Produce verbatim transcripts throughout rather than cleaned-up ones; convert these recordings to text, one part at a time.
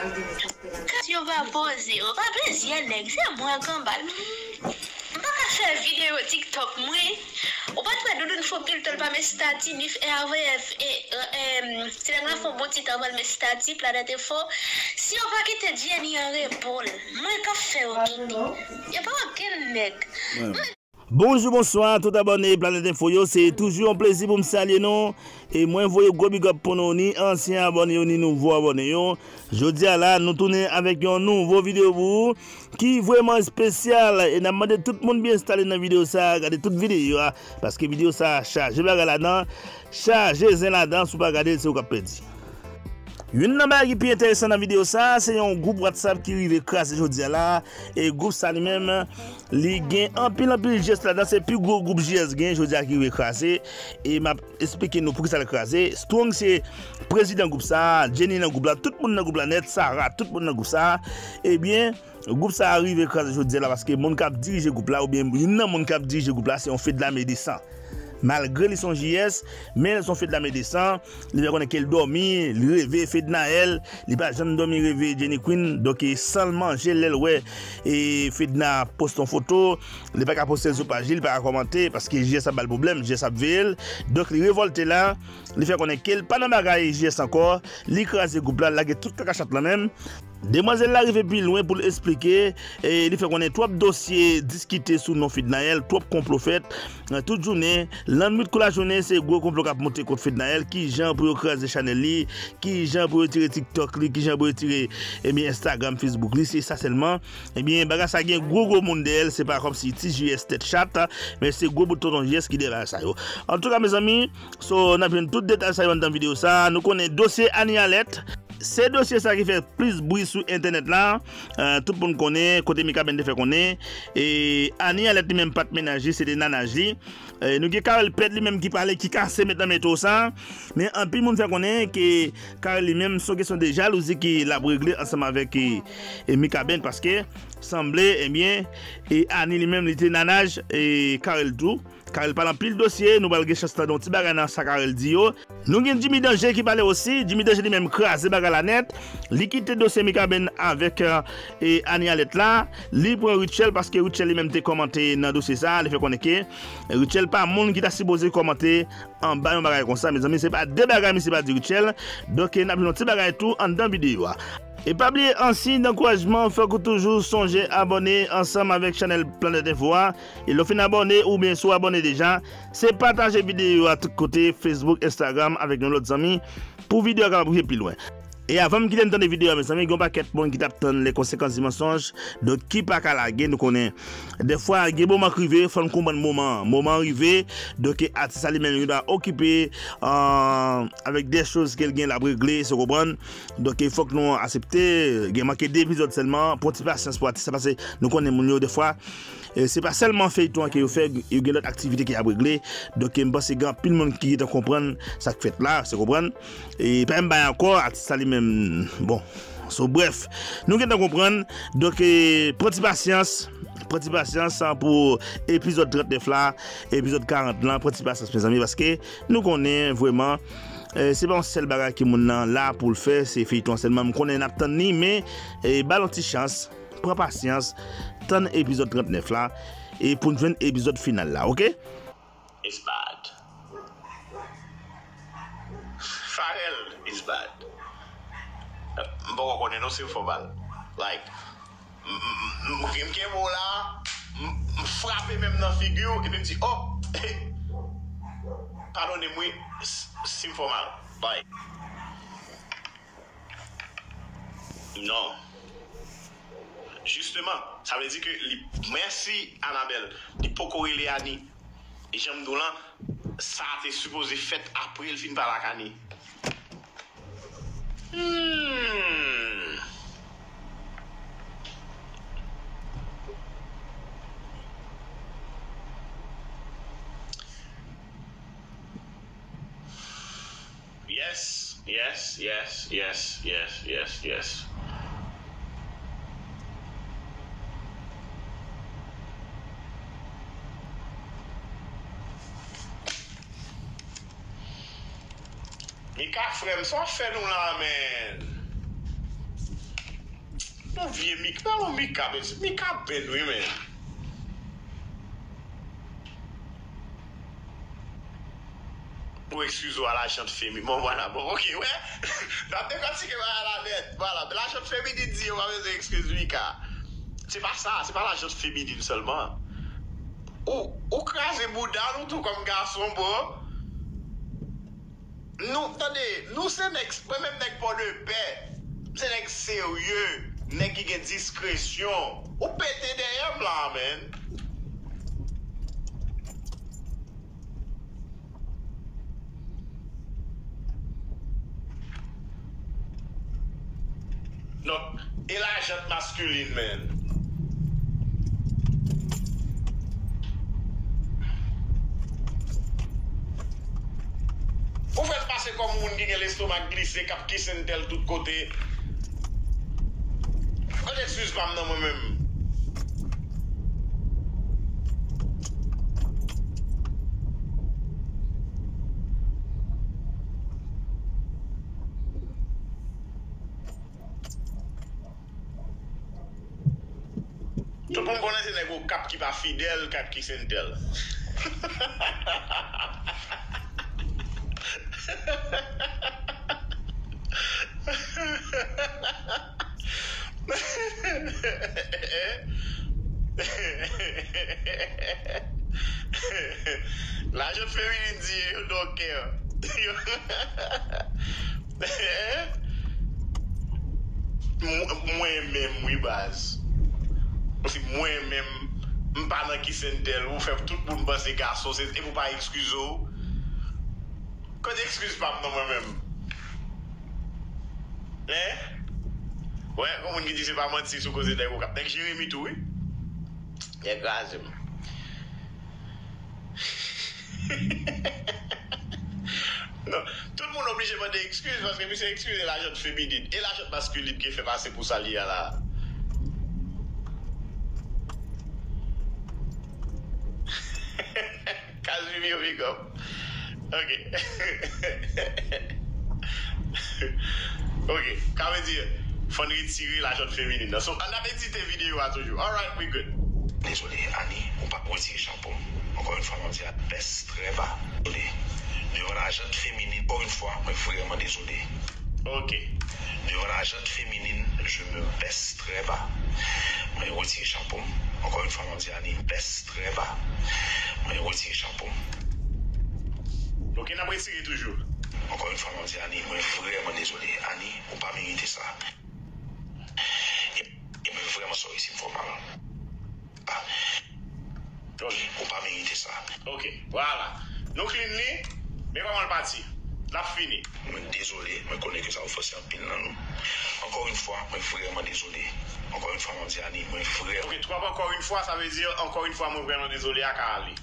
Kesyon pa poze, yo pa plizyè nèg, se mwen k anba l. M pa ka fè videyo TikTok mwen. Ou pa t wè Doudoune fè pil tan l pa met estati, ni fè avè, e, e, em, ti nèg la fè yon bon ti tan anvan l met estati, Planèt Enfo. Si yo pa kite Jenny an repo l, mwen k ap fè yo kite. Yo pa okenn nèg. Mwen Bonjou, bonswa tout abòne Planèt Enfo yo. Se toujou yon plezi pou m salye nou. E mwen voye gwo big up pou nou, ni ansyen abòne yo, ni nouvo abòne yo. Jodi a la, nou tounen avèk yon nouvo videyo pou ou ki vrèman espesyal. E n ap mande tout moun byen enstale nan videyo sa a, gade tout videyo a, paske videyo sa a chaje bagay ladan, chaje zen ladan, si w pa gade l, se ou k ap pèdi. Youn nan bagay ki pi enteresan nan videyo sa a, se yon gwoup WhatsApp ki rive kraze jodi a la. E gwoup sa li menm, li gen anpil, anpil J S ladan, se pi gwo gwoup J S gen jodi a ki rive kraze. E m ap esplike nou poukisa l kraze. Strong se prezidan gwoup sa a, Jenny nan gwoup la, tout moun nan gwoup la nèt, Sarah, tout moun nan gwoup sa a. Ebyen, gwoup sa a rive kraze jodi a la paske moun k ap dirije gwoup la, oubyen youn nan moun k ap dirije gwoup la, se yon Fedna Medesan. Malgre li se yon J S, men li se yon Fedna Medesan, li fè konnen ke l dòmi, li reve Fednaelle, li pa janm dòmi reve Jenny Queen, donk e san l manje lè l wè e Fedna poste yon foto, li pa ka poste l sou paj li, li pa ka kòmante, paske J S ap ba l pwoblèm, J S ap veye l, donk li revòlte la, li fè konnen ke l pa nan bagay J S ankò, li kraze gwoup la, l lage tout kaka chat lan menm. Demwazèl la rive pi lwen pou l esplike, e li fè konnen twòp dosye diskite sou non Fednaelle, twòp konplo fèt, e, tout jounen, lannwit kou lajounen, se gwo konplo k ap monte kont Fednaelle, kijan pou yo kraze chanèl li, kijan pou yo retire TikTok li, kijan pou yo retire, ebyen, Instagram, Facebook li, se sa sèlman. Ebyen, bagay sa gen gwo, gwo moun dèyè l, se pa kòmsi ti J S tèt chat, men se gwo bout tonton J S ki dèyè bagay sa yo. Antouka, mezanmi, so, n ap jwenn tout detay sa yo anndan videyo sa. Nou konnen dosye Annie Alerte, se dosye sa ki fè plis bri sou entènèt la. E, tout moun konnen, kote Mikaben te fè konnen. E Annie Alerte li menm pa t mennaj li, se te nanaj li. E, nou gen Carel Pèd li menm ki pale, ki kase met nan metwo sa. Men anpil moun fè konnen ke Carel li menm, se yon kesyon de jalouzi ke l ap regle ansanm avèk, e, e Mikaben, paske sanble, ebyen, e Annie li menm, li te nanaj, e Carel tou. Carel pale anpil dosye, nou pral gen chans tande yon ti bagay nan sa Carel di yo. Nou gen Jimmy Danger ki pale osi. Jimmy Danger li menm kraze bagay la nèt. Li kite dosye Mikaben avèk, e, Annie Alerte la. Li pran Rutshelle paske Rutshelle li menm te kòmante nan dosye sa. Li fè konnen ke Rutshelle pa moun ki ta sipoze kòmante anba yon bagay konsa. Mezanmi, se pa de bagay misye pa di Rutshelle. Donk, n ap jwenn yon ti bagay tou anndan videyo a. E pa bliye, an siy dankourajman, fòk ou toujou sonje abòne ansanm avèk chanèl Planèt Enfo a. E lè w fin abòne, oubyen si w abòne deja, se pataje videyo a tout kote, Facebook, Instagram, avèk yon lòt zanmi, pou videyo a kapab rive pi lwen. E avan m kite n tande videyo a, mezanmi, gen yon pakèt moun ki t ap tann Les Conséquences du Mensonge, donk ki pa ka lage, nou konnen. Dèfwa, gen moman k rive, fò n konprann moman an. Moman an rive, donk atis la li menm, li dwa okipe, e, avèk de choz ke l gen l ap regle, se konprann. Donk, fòk nou aksepte, gen manke de epizòd sèlman, pran ti pasyans pou atis la, paske nou konnen moun yo, dèfwa, e, se pa sèlman feyton an ke yo fè, yo gen lòt aktivite ke y ap regle. Donk, e, m panse gen anpil moun ki gentan konprann sa k fèt la, se konprann. E pa menm bagay ankò, atis la li menm, bon. So, brèf, nou gentan konprann. Donk, e, pran ti pasyans, pran ti pasyans, an, pou epizòd trannèf la, epizòd karant lan, pran ti pasyans, mezanmi, paske nou konnen vrèman, e, se pa yon sèl bagay ke moun nan la pou l fè, se feyton an sèlman. M konnen n ap tann li, men, e, ba l yon ti chans, pran pasyans, tann epizòd trannèf la, e pou n jwenn epizòd final la, oke? It's bad. Pharrell is bad. M poko konnen non si m fò ba l. Like, m, m, m, m kenbe w la, m, m frape menm nan figi w, epi m di, oh, padone m wi, s, si m fè w mal. Like, non. Jisteman, sa vle di ke li, mèsi Anabèl, li poko rele Ani. E jan m di w lan, sa te sipoze fèt apre l fin pale ak Ani. Hmm. Yes, yes, yes, yes, yes, yes, yes. Mika frè m, sa w ap fè nou la, man? Yon vye Mika, yon Mika, mesye. Mika bèl, wi, men. Ou eskize w a lajant feminin. Bon, vwala, bon, ok, wè. N ap dekòtike bagay la nèt. Vwala, lajant feminin di yo pa bezwen eskize Mika. Se pa sa, se pa lajant feminin sèlman. Ou, ou kraze bouda nou tou kòm gason, bro. Nou, tande, nou se nèg, mwen menm nèg Pòdepè, m se nèg serye, nèg ki gen diskresyon. Ou pete dèyè m la, man. Donk, e lajant maskilin, man. Ou fè l pase kòm moun ki gen lestomak glise, k ap kise entèl tout kote. Kote eskiz pa m nan mwen menm? Tout moun konnen se nèg Okap ki pa fidèl, k ap kise entèl. Lajant feminin di yo don't care. M-, mwen menm, wi, baz. Si mwen menm, m pa nan kise entèl, ou fè tout moun panse gason, se, epi w pa eskize w. Kote eskiz pa m nan mwen menm? Hein? Wè, gon moun ki di se pa manti sou koze nèg Okap. Nèg Jeremi tou, wi. Nèg kraze m. Non, tout moun oblije mande eskiz paske misye eskize lajant feminin e lajant maskilin ki fè pase pou sa li a la. Casimir, big up. Ok. Ok. Sa vle di, fò n retire lajant feminin nan. So, n ap edite videyo a toujou. Alright, we good. Désolé, Annie, ou pa retire chapeau. Encore une fois, mwen di a baisse très bas. Désolé. Devant la gente féminine, encore une fois, mwen vrèman désolé. Ok. Devant la gente féminine, je me baisse très bas. Mwen retire chapeau. Encore une fois, mwen di Annie, baisse très bas. Mwen retire chapeau. Ok, n ap retire toujou. Encore une fois, mwen di Annie, mwen vrèman désolé. Annie, ou pa merite sa. E, e mwen vrèman sorry si m fè w mal. Ah. Ok. Ou pa merite sa. Ok, vwala. Nou clean li, men kòman l pati? L ap fini. Mwen dezole, mwen konnen ke sa ofanse anpil nan nou. Encore une fois, mwen vrèman dezole. Encore une fois, mwen di Annie, mwen vrèman. Ok, twòp encore une fois, sa vle di encore une fois, mwen vrèman dezole a ka ale.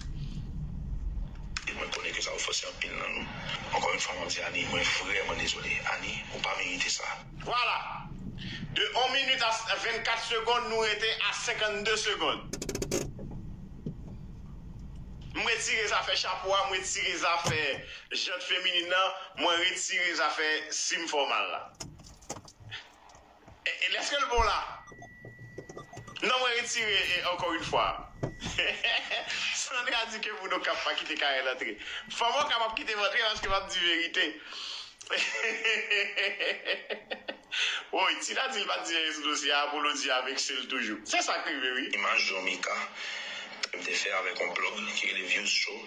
E mwen konnen ke sa ofanse anpil nan nou. Encore une fois, mwen di Annie, mwen vrèman dezole. Annie, ou pa merite sa. Vwala. De yon minit a vennkat segonn, nou rete a senkannde segonn. M retire zafè chapo a, m retire zafè jant feminin nan, mwen retire zafè si m fè w mal la. E, e, èske l bon la? Non, mwen retire, e, encore une fois. Sandra di ke moun Okap pa kite Carel antre. Fanm Okap ap kite m antre paske m ap di verite. Woy, Tina di l pa t di anyen sou dosye a, Apollo di a vekse l toujou. Se sa k rive, wi. Imaj yon Mika, m te fè avèk yon blòg ki rele Views Show.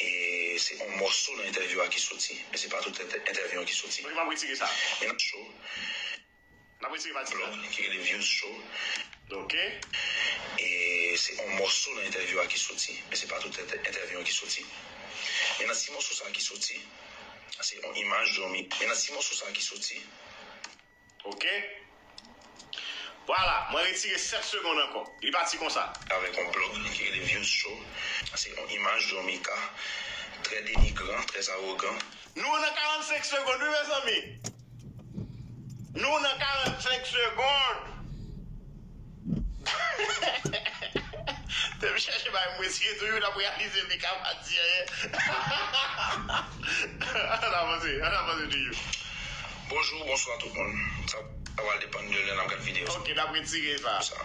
E se yon mòso nan entèvyou a ki soti, men se pa tout entè-, entèvyou an ki soti. Ok, m ap retire sa. Men nan show, N ap retire pati sa. Blòg ki rele Views Show. Ok. E se yon mòso nan entèvyou a ki soti, men se pa tout entè-, entèvyou an ki soti. Men nan ti mòso sa ki soti, se yon imaj de yon mi-, men nan ti mòso sa ki soti. Ok. Vwala, mwen retire sèt segonn ankò. Li pati konsa. Avèk yon blòg ki rele Views Show. Se yon imaj de yon Mika, trè denigran, trè awogan. Nou nan karannsenk segonn, wi, mezanmi. Nou nan karannsenk segonn. Te m chèche bay mwen retire toujou, n ap reyalize Mika pa di anyen. Ann avanse, ann avanse toujou. Bonjou, bonswa tout moun. Sa, sa pral depann de lè N ap gade videyo. Ok, n ap retire sa. Sa.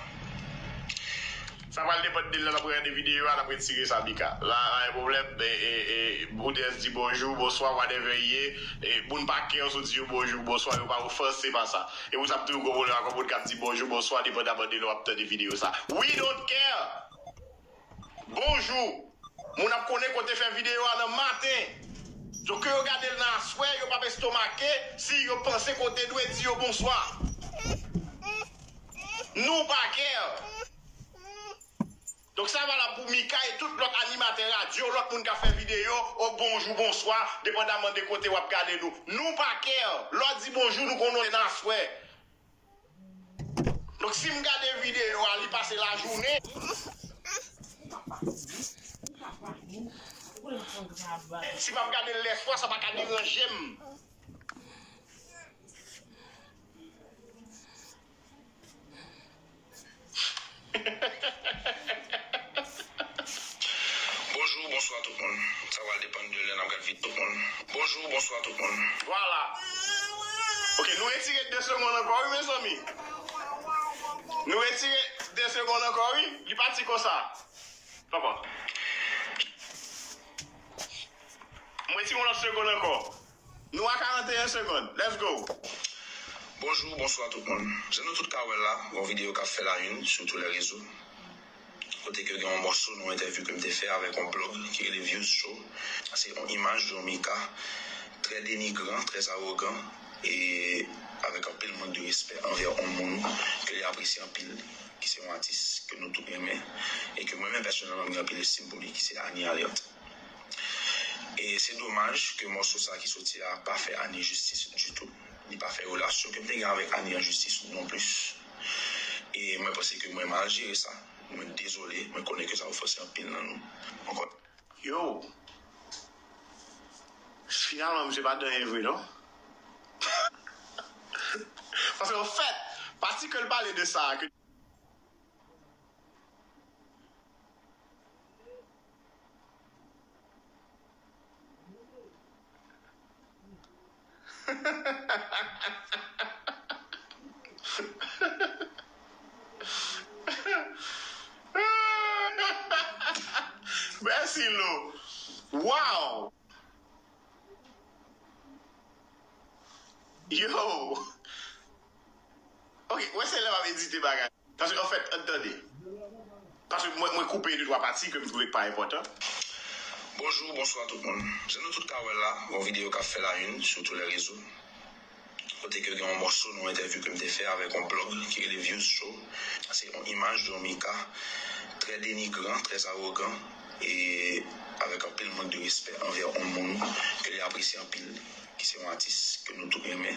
Sa pral depann de lè n ap gade videyo a, n ap retire sa, Mika. La, pa gen pwoblèm, e, e, e, ou te di bonjou, bonswa, whatever ye, e, moun pa kè w si w di yo bonjou, bonswa, yo pa ofanse pa sa. E pou sa m toujou gen pwoblèm ak yon moun k ap di bonjou, bonswa, depandaman de lè w ap tande videyo sa. We don't care! Bonjou! Moun ap konnen ke w te fè videyo a nan maten. Donk, ke yo gade l nan aswè, yo p ap estomake si yo panse ke w te dwe di yo bonswa. Nou pa care. Donk, sa valab pou Mika e tout lòt animatè radyo, lòt moun k ap fè videyo, o bonjou, bonswa, depandaman de kote w ap gade nou. Nou pa care. Lè w di bonjou, nou konnen w te nan aswè. Donk, si m gade videyo a, li pase lajounen. Si m ap gade l lèswa, sa pa ka deranje m. Bonjou, bonswa tout moun. Sa pral depann de lè n ap gade videyo tout moun. Bonjou, bonswa tout moun. Vwala. Ok, nou retire de segonn ankò, wi, mezanmi. Nou retire de segonn ankò, wi. Li pati konsa. Papa. M retire yon lòt segonn ankò. Nou a karannteyen segonn. Let's go. Bonjou, bonswa tout moun. Jan nou tout ka wè l la, gon videyo k ap fè la une sou tout lè rezo. Kote ke gen yon mòso nan yon entèvyou ke m te fè avèk yon blòg ki rele Views Show. Se yon imaj de yon Mika trè denigran, trè awogan, e avèk anpil mank de respè anvè yon moun ke li apresye anpil, ki se yon atis ke nou tout renmen, e ke mwen menm pèsonèlman m gen anpil estim pou li, ki se Annie Alerte. E se domaj ke mòso sa ki soti a pa fè Annie jistis ditou. Li pa fè relasyon ke m te gen avèk Annie an jistis nonplis. E mwen panse ke mwen mal jere sa. Mwen dezole, mwen konnen ke sa ofanse anpil nan nou. Ankò. Yo! Finalman, misye pa t anyen vre, non? Paske, anfèt, pati ke l pale de sa, ke Mèsi, Lou. Wow! Yo! Ok, wè se lè m ap edite bagay. Paske, anfèt, ann tande. Paske mwen, mwen koupe de twa pati ke m twouve k pa enpòtan. Bonjou, bonswa tout moun. Jan nou tout ka wè l la, gon videyo k ap fè la une sou tout lè rezo. Kote ke gen yon mòso nan yon entèvyou ke m te fè avèk yon blòg ki rele Views Show. Se yon imaj de yon Mika trè denigran, trè awogan, e avèk anpil mank de respè anvè yon moun ke li apresye anpil, ki se yon atis ke nou tout renmen,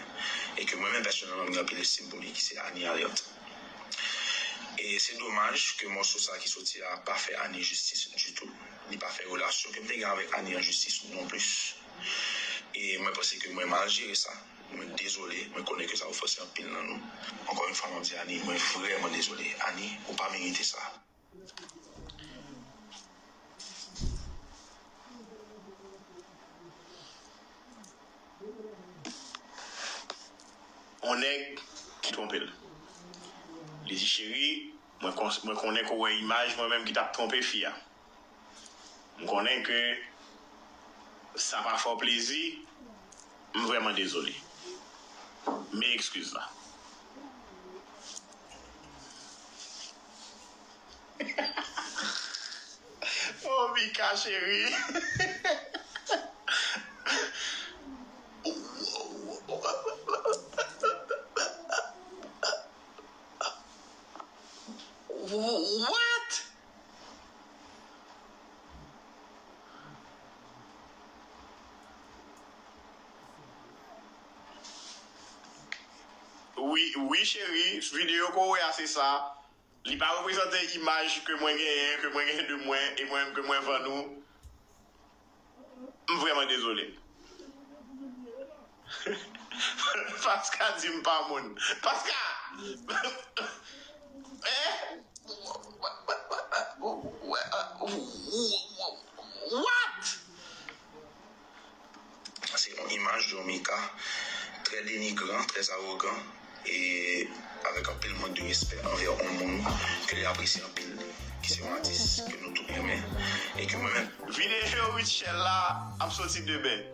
e ke mwen menm pèsonèlman m gen anpil estim pou li, ki se Annie Alerte. E se domaj ke mòso sa ki soti a pa fè Annie jistis ditou. Li pa fè relasyon ke m te gen avèk Annie an jistis nonplis. E mwen panse ke mwen mal jere sa. Mwen dezole, mwen konnen ke sa ofanse anpil nan nou. Ankò yon fwa, mwen di Annie, mwen vrèman dezole. Annie, ou pa merite sa. On nèg ki twonpe l. Li di, cheri, mwen, kon- mwen konnen ke w wè imaj mwen menm ki t ap twonpe fi a. M konnen ke sa pa fè w plezi, m vrèman dezole. Men eskiz la. Oh, Mika cheri. What? Wi, wi, cheri, videyo ke w wè a, se sa. Li pa reprezante imaj ke mwen genyen, ke mwen genyen de mwen, e mwen menm ke mwen vann ou. M vrèman dezole. Paska di m pa moun. Paska! Eh? What? Se yon imaj de yon Mika trè denigran, trè awogan, e avèk respè anvè yon moun ke li apresye anpil, ki se yon atis ke nou tout renmen, e ke mwen menm. Videyo Rutshelle la ap soti demen.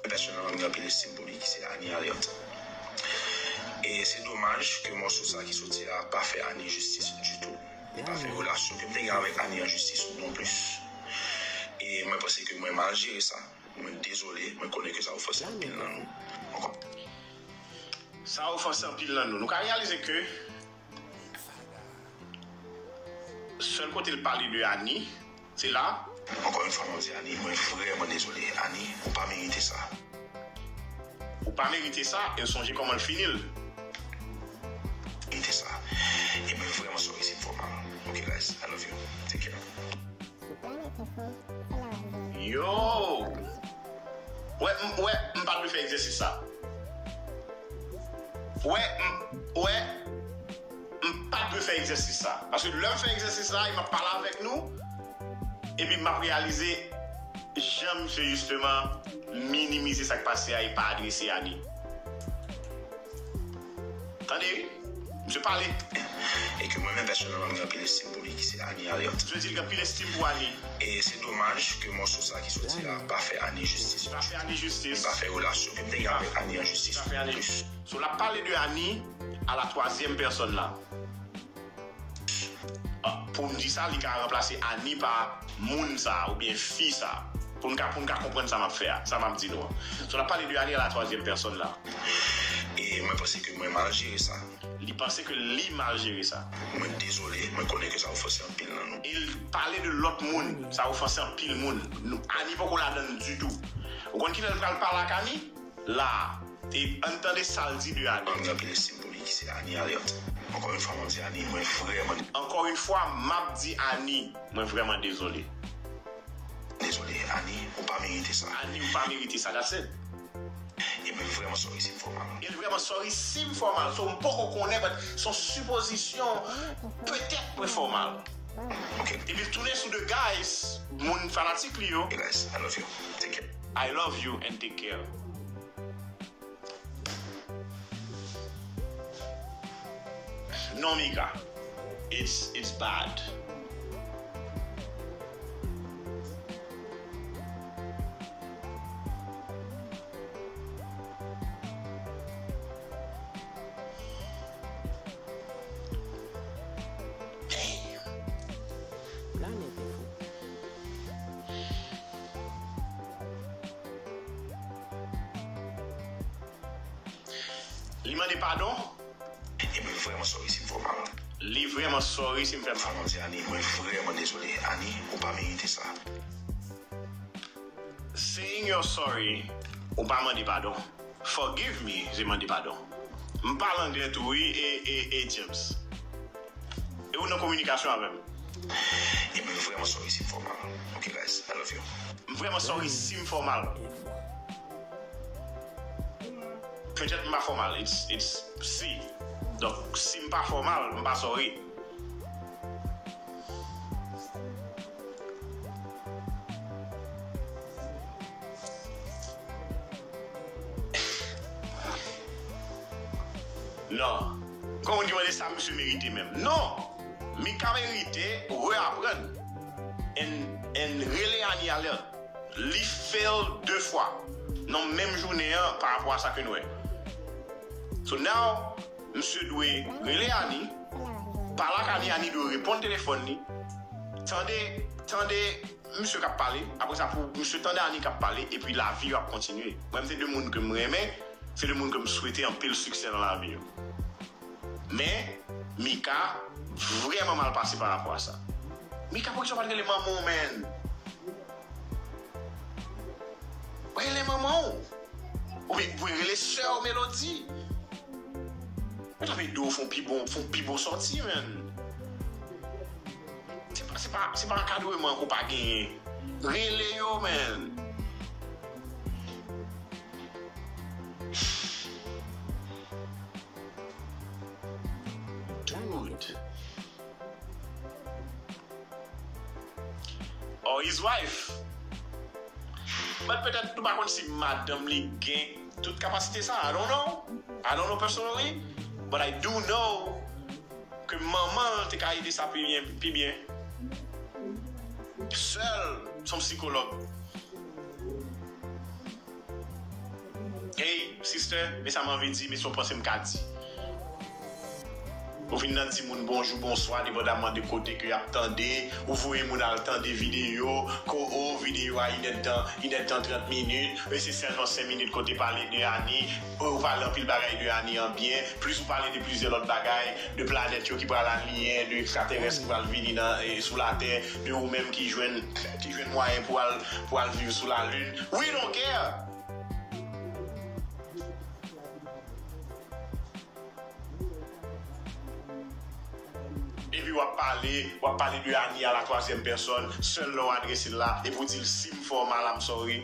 Pèsonèlman, m gen anpil estim pou li, ki se Annie Alerte. E se domaj ke mòso sa ki soti a pa fè Annie jistis ditou. Li pa fè relasyon ke m te gen avèk Annie an jistis non plis. E mwen panse ke mwen mal jere sa. Mwen dezole, mwen konnen ke sa ofanse anpil nan nou. Ankò. Sa ofanse anpil nan nou. Nou ka reyalize ke sèl kote l pale de Annie, se la. Ankò yon fwa, mwen di Annie, mwen vrèman dezole. Annie, ou pa merite sa. Ou pa merite sa, e sonje kòman l fini l. Merite sa. E mwen vrèman sorry si m fè w mal. Ok, guys, I love you. Take care. Yo! Wè, m, wè, m pa dwe fè egzèsis sa. Wè, m, wè, m pa dwe fè egzèsis sa. Paske lè m fè egzèsis sa, e m ap pale avèk nou, epi m ap reyalize jan misye jisteman minimize sa k pase a e pa adrese Annie. Tande, wi. Misye pale. E ke mwen menm pèsonèlman, m gen anpil estim pou li, ki se Annie Alerte. Misye di l gen anpil estim pou Annie. E se domaj ke mòso sa ki soti a pa fè Annie jistis. Pa fè Annie jistis. Li pa fè relasyon ke m te gen avèk Annie an jistis. Pa fè Annie jistis. So, l ap pale de Annie à la troisième personne la. Ah, pou m di sa, li ka ranplase Annie pa moun sa oubyen fi sa. Pou n ka, pou n ka konprann sa m ap fè a, sa m ap di nou an. So, l ap pale de Annie à la troisième personne la. E mwen panse ke mwen mal jere sa. Li panse ke li mal jere sa. Mwen dezole, mwen konnen ke sa ofanse anpil nan nou. E l pale de lòt moun, sa ofanse anpil moun. Nou, Annie poko ladann ditou. Ou konn kilè l pral pale ak Annie? La. E ann tande sa l di de Annie. M gen anpil estim pou li, ki se Annie Alerte. Ankò yon fwa, mwen di Annie, mwen vrèman. Ankò yon fwa, m ap di Annie, mwen vrèman dezole. Dezole, Annie, ou pa merite sa. Annie, ou pa merite sa, that's it. E mwen vrèman sorry si m fè w mal. E l vrèman sorry si m fè w mal. So, m poko konnen, but se yon sipozisyon, petèt mwen fè w mal. Ok. Epi l tounen sou the guys, moun fanatik li yo. Hey guys, I love you. Take care. I love you and take care. Non, Mika. It's, it's bad. Damn. Planèt Enfo. Li mande padon. E mwen vrèman sorry si m fè w mal. Li vrèman sorry si m fè mal. Fò m di Annie, mwen vrèman dezole. Annie, ou pa merite sa. Saying you're sorry, ou pa mande padon. Forgive me, se mande padon. M pale anglè tou, wi, e, e, e James. E ou nan kominikasyon avè m. E mwen vrèman sorry si m fè w mal. Ok, guys, I love you. M vrèman sorry si m fè w mal. Petèt m pa fè w mal. It's, it's si. Donk, si m pa fè w mal, m pa sorry. Non. Kon moun ki mande sa misye merite menm. Non! Mika merite reaprann. And, and rele Annie Alerte. Li fail de fwa nan menm jounen an pa rapò a sa ke n wè. So now, misye dwe rele Annie, pale ak Annie, Annie dwe reponn telefòn li. Tande, tande misye k ap pale, apre sa pou misye tande Annie k ap pale, epi lavi yo ap kontinye. Mwen, se de moun ke m renmen, se de moun ke m swete anpil siksè nan lavi yo. Men, Mika vrèman mal pase pa rapò a sa. Mika, poukisa w pa t rele manman w, man? Rele manman w. Oubyen, oubyen rele sè w, Melody. Mwen t ap ede w fè yon pi bon, fè yon pi bon sòti, man. Se pa, se pa, se pa ankadreman ke w pa genyen. Rele yo, man. Dude. Or his wife. But petèt nou pa konn si madanm li gen tout kapasite sa. I don't know. I don't know personally. But I do know Ke manman l te ka ede sa pi byen, pi byen. Sè l se yon sikològ. Hey, sister, men sa m anvi di, men se yon panse m ka di. Ou vin nan di moun bonjou, bonswa, depandaman de kote ke y ap tande, ou voye moun al tande videyo, ko o, videyo a inèdtan, inèdtan trant minit, e se sèlman senk minit kote pale de Ani, ou pale anpil bagay de Ani an byen, plis ou pale de plizyè lòt bagay, de planèt yo ki pral aliyen, de ekstraterès ki pral vini nan, e, sou Latè, de ou menm ki jwenn, ki jwenn mwayen pou al, pou al viv sou Lalin. We don't care! Epi w ap pale, w ap pale de Ani a la twazyèm pèsòn, sèl lè w adrese l la, epi w di l si m fè w mal, I'm sorry.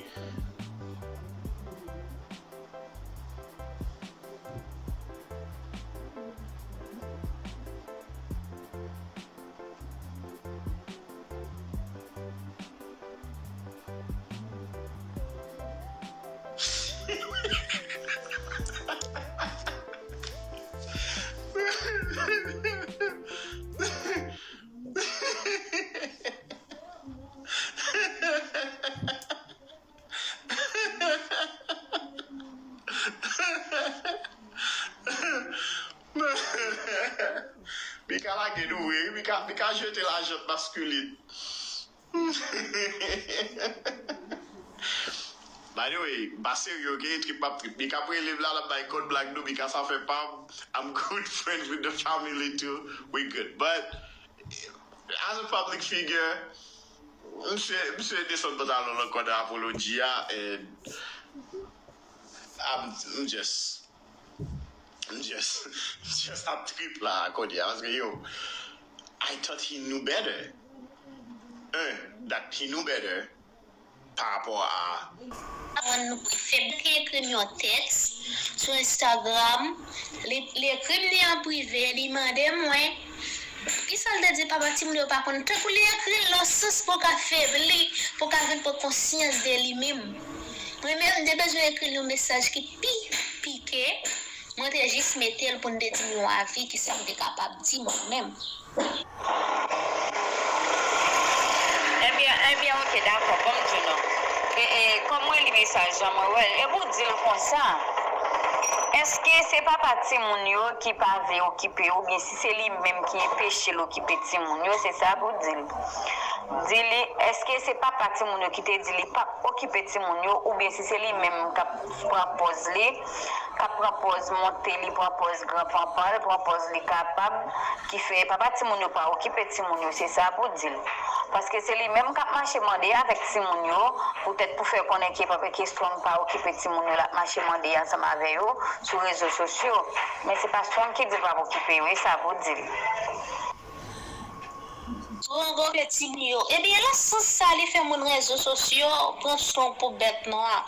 Mika lage nou vre, wi. Mika, Mika jete lajant maskilen. By the way, m pa serye, ok? Trip m ap trip. Mika ap rele m la, l ap bay kòd blag nou. Mika sa fè pa m. I'm good friends with the family too. We good. But as a public figure, misye, misye desann pantalon l ankò nan apology a, and I'm, I'm just, I'm just, I'm just ap trip la kounye a, paske yo, I thought he knew better. Un, that he knew better pa rapò a. Aprann nou prefere ke ekri m yon tèks sou Instagram, li, li ekri m li an prive, li mande mwen, kisa l te di papa timoun yo pa konn, tankou li ekri l nan sans pou ka febli, pou ka vin pran konsyans de li menm. Mwen menm, m te bezwen ekri l yon mesaj ki pi pike, mwen te jis mete l pou n te di m yon avi, kisa m te kapab di mwen menm. Ebyen, ebyen, ok, dakò, ban m di w non. E, e, kòm mwen li mesaj lan, mwen wè l, epi w di l konsa, èske se papa timoun yo ki pa vle okipe yo, oubyen si se li menm ki enpeche l okipe timoun yo, se sa pou w di l. Di li, èske se papa timoun yo ki te di li p ap okipe timoun yo, oubyen si se li menm k ap pran pòz li, k ap pran pòz monte, li pran pòz gran panpan, li pran pòz li kapab, ki fè papa timoun yo pa okipe timoun yo, se sa pou di l. Paske se li menm k ap mache mande avèk timoun yo, poutèt pou fè konnen ke papa, ke Strong pa okipe timoun yo, l ap mache mande ansanm avè yo sou rezo sosyo. Men se pa Strong ki di l p ap okipe yo, e sa pou di l. Strong okipe timoun yo. Ebyen, nan sans sa, li fè moun rezo sosyo pran Strong pou bèt nwa.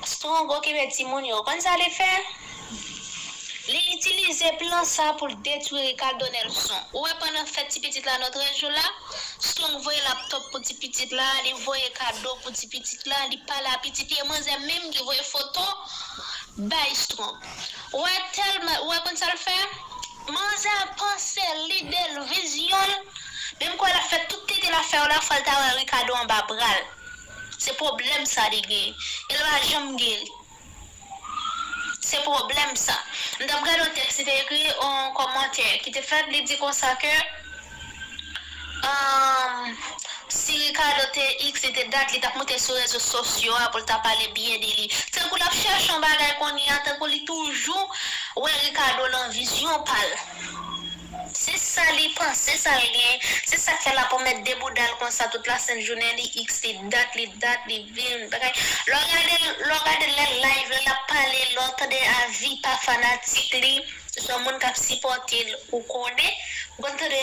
Strong okipe timoun yo. Konn sa li fè? Li itilize plan sa pou l detwi Ricardo Nelson. Ou wè pandan fèt ti pitit la nan trèz jou la, Strong voye laptòp pou ti pitit la, li voye kado pou ti pitit la, li pale a pitit li, e manzè menm ki voye foto bay Strong. Ou wè tèlman, ou wè konn sa l fè? Manzè panse l, lide l, vizyon l, menm kwè l ap fè tout tete l ap fè yo la, fò l ta wè Ricardo anba bra l. Se pwoblèm sa li genyen. E l pa janm geri. Se pwoblèm sa. M t ap gade yon tèks li te ekri, yon kòmantè ki te fèt, li di konsa ke, um, si Ricardo te X, li te dat, li t ap moute sou rezo sosyo a pou l ta pale byen de li. Tankou l ap chèche yon bagay kounye a, tankou li toujou wè Ricardo nan vizyon pa l. Se sa li panse, sa l gen. Se sa k fè l ap pwomèt de bouda l konsa tout lasent jounen, li X, li dat, li dat, li vin, bagay. Lè w gade, lè w gade lè live la, l ap pale, lè w tande avi pa fanatik li, se yon moun k ap sipòte l, ou konnen, ou konn tande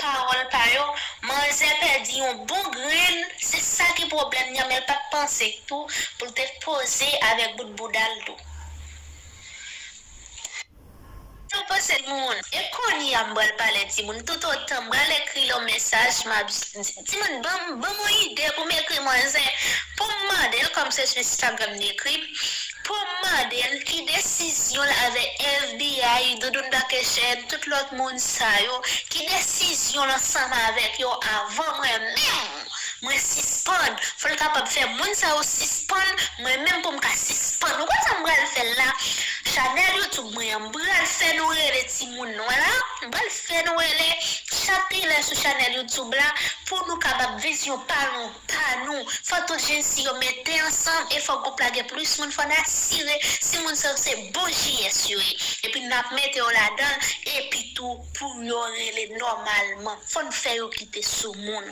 pawòl pa yo, manzè pèdi yon bon grenn, se sa ki pwoblèm li an, men l pa t panse tou pou l te poze avèk bout bouda l tou. Sa w panse timoun? E kounye a m pral pale timoun. Toutotan m pral ekri yon mesaj, m ap di, timoun, ban m, ban m yon ide pou m ekri manzè, pou m mande l kòm se sou Instagram li ekri, pou m mande l ki desizyon l avèk F B I, Doudoune Bakechenn, tout lòt moun sa yo, ki desizyon l ansanm avèk yo avan mwen menm mwen sispann. Fò l kapab fè moun sa yo sispann, mwen menm pou m ka sispann. Ou konn sa m pral fè l la? Chanèl YouTube mwen an, m pral fè nou rele timoun nou an la. M pral fè nou rele chak ki lè sou chanèl YouTube la pou nou kapab vizyon pa nou, pa nou. Fò tout jensi yo mete ansanm e fò gwoup la gen plis moun, fò n asire si moun sa yo se bon J S yo ye. Epi n ap mete yo ladan l, epi tou pou yo rele nòmalman. Fò n fè yo kite sou moun.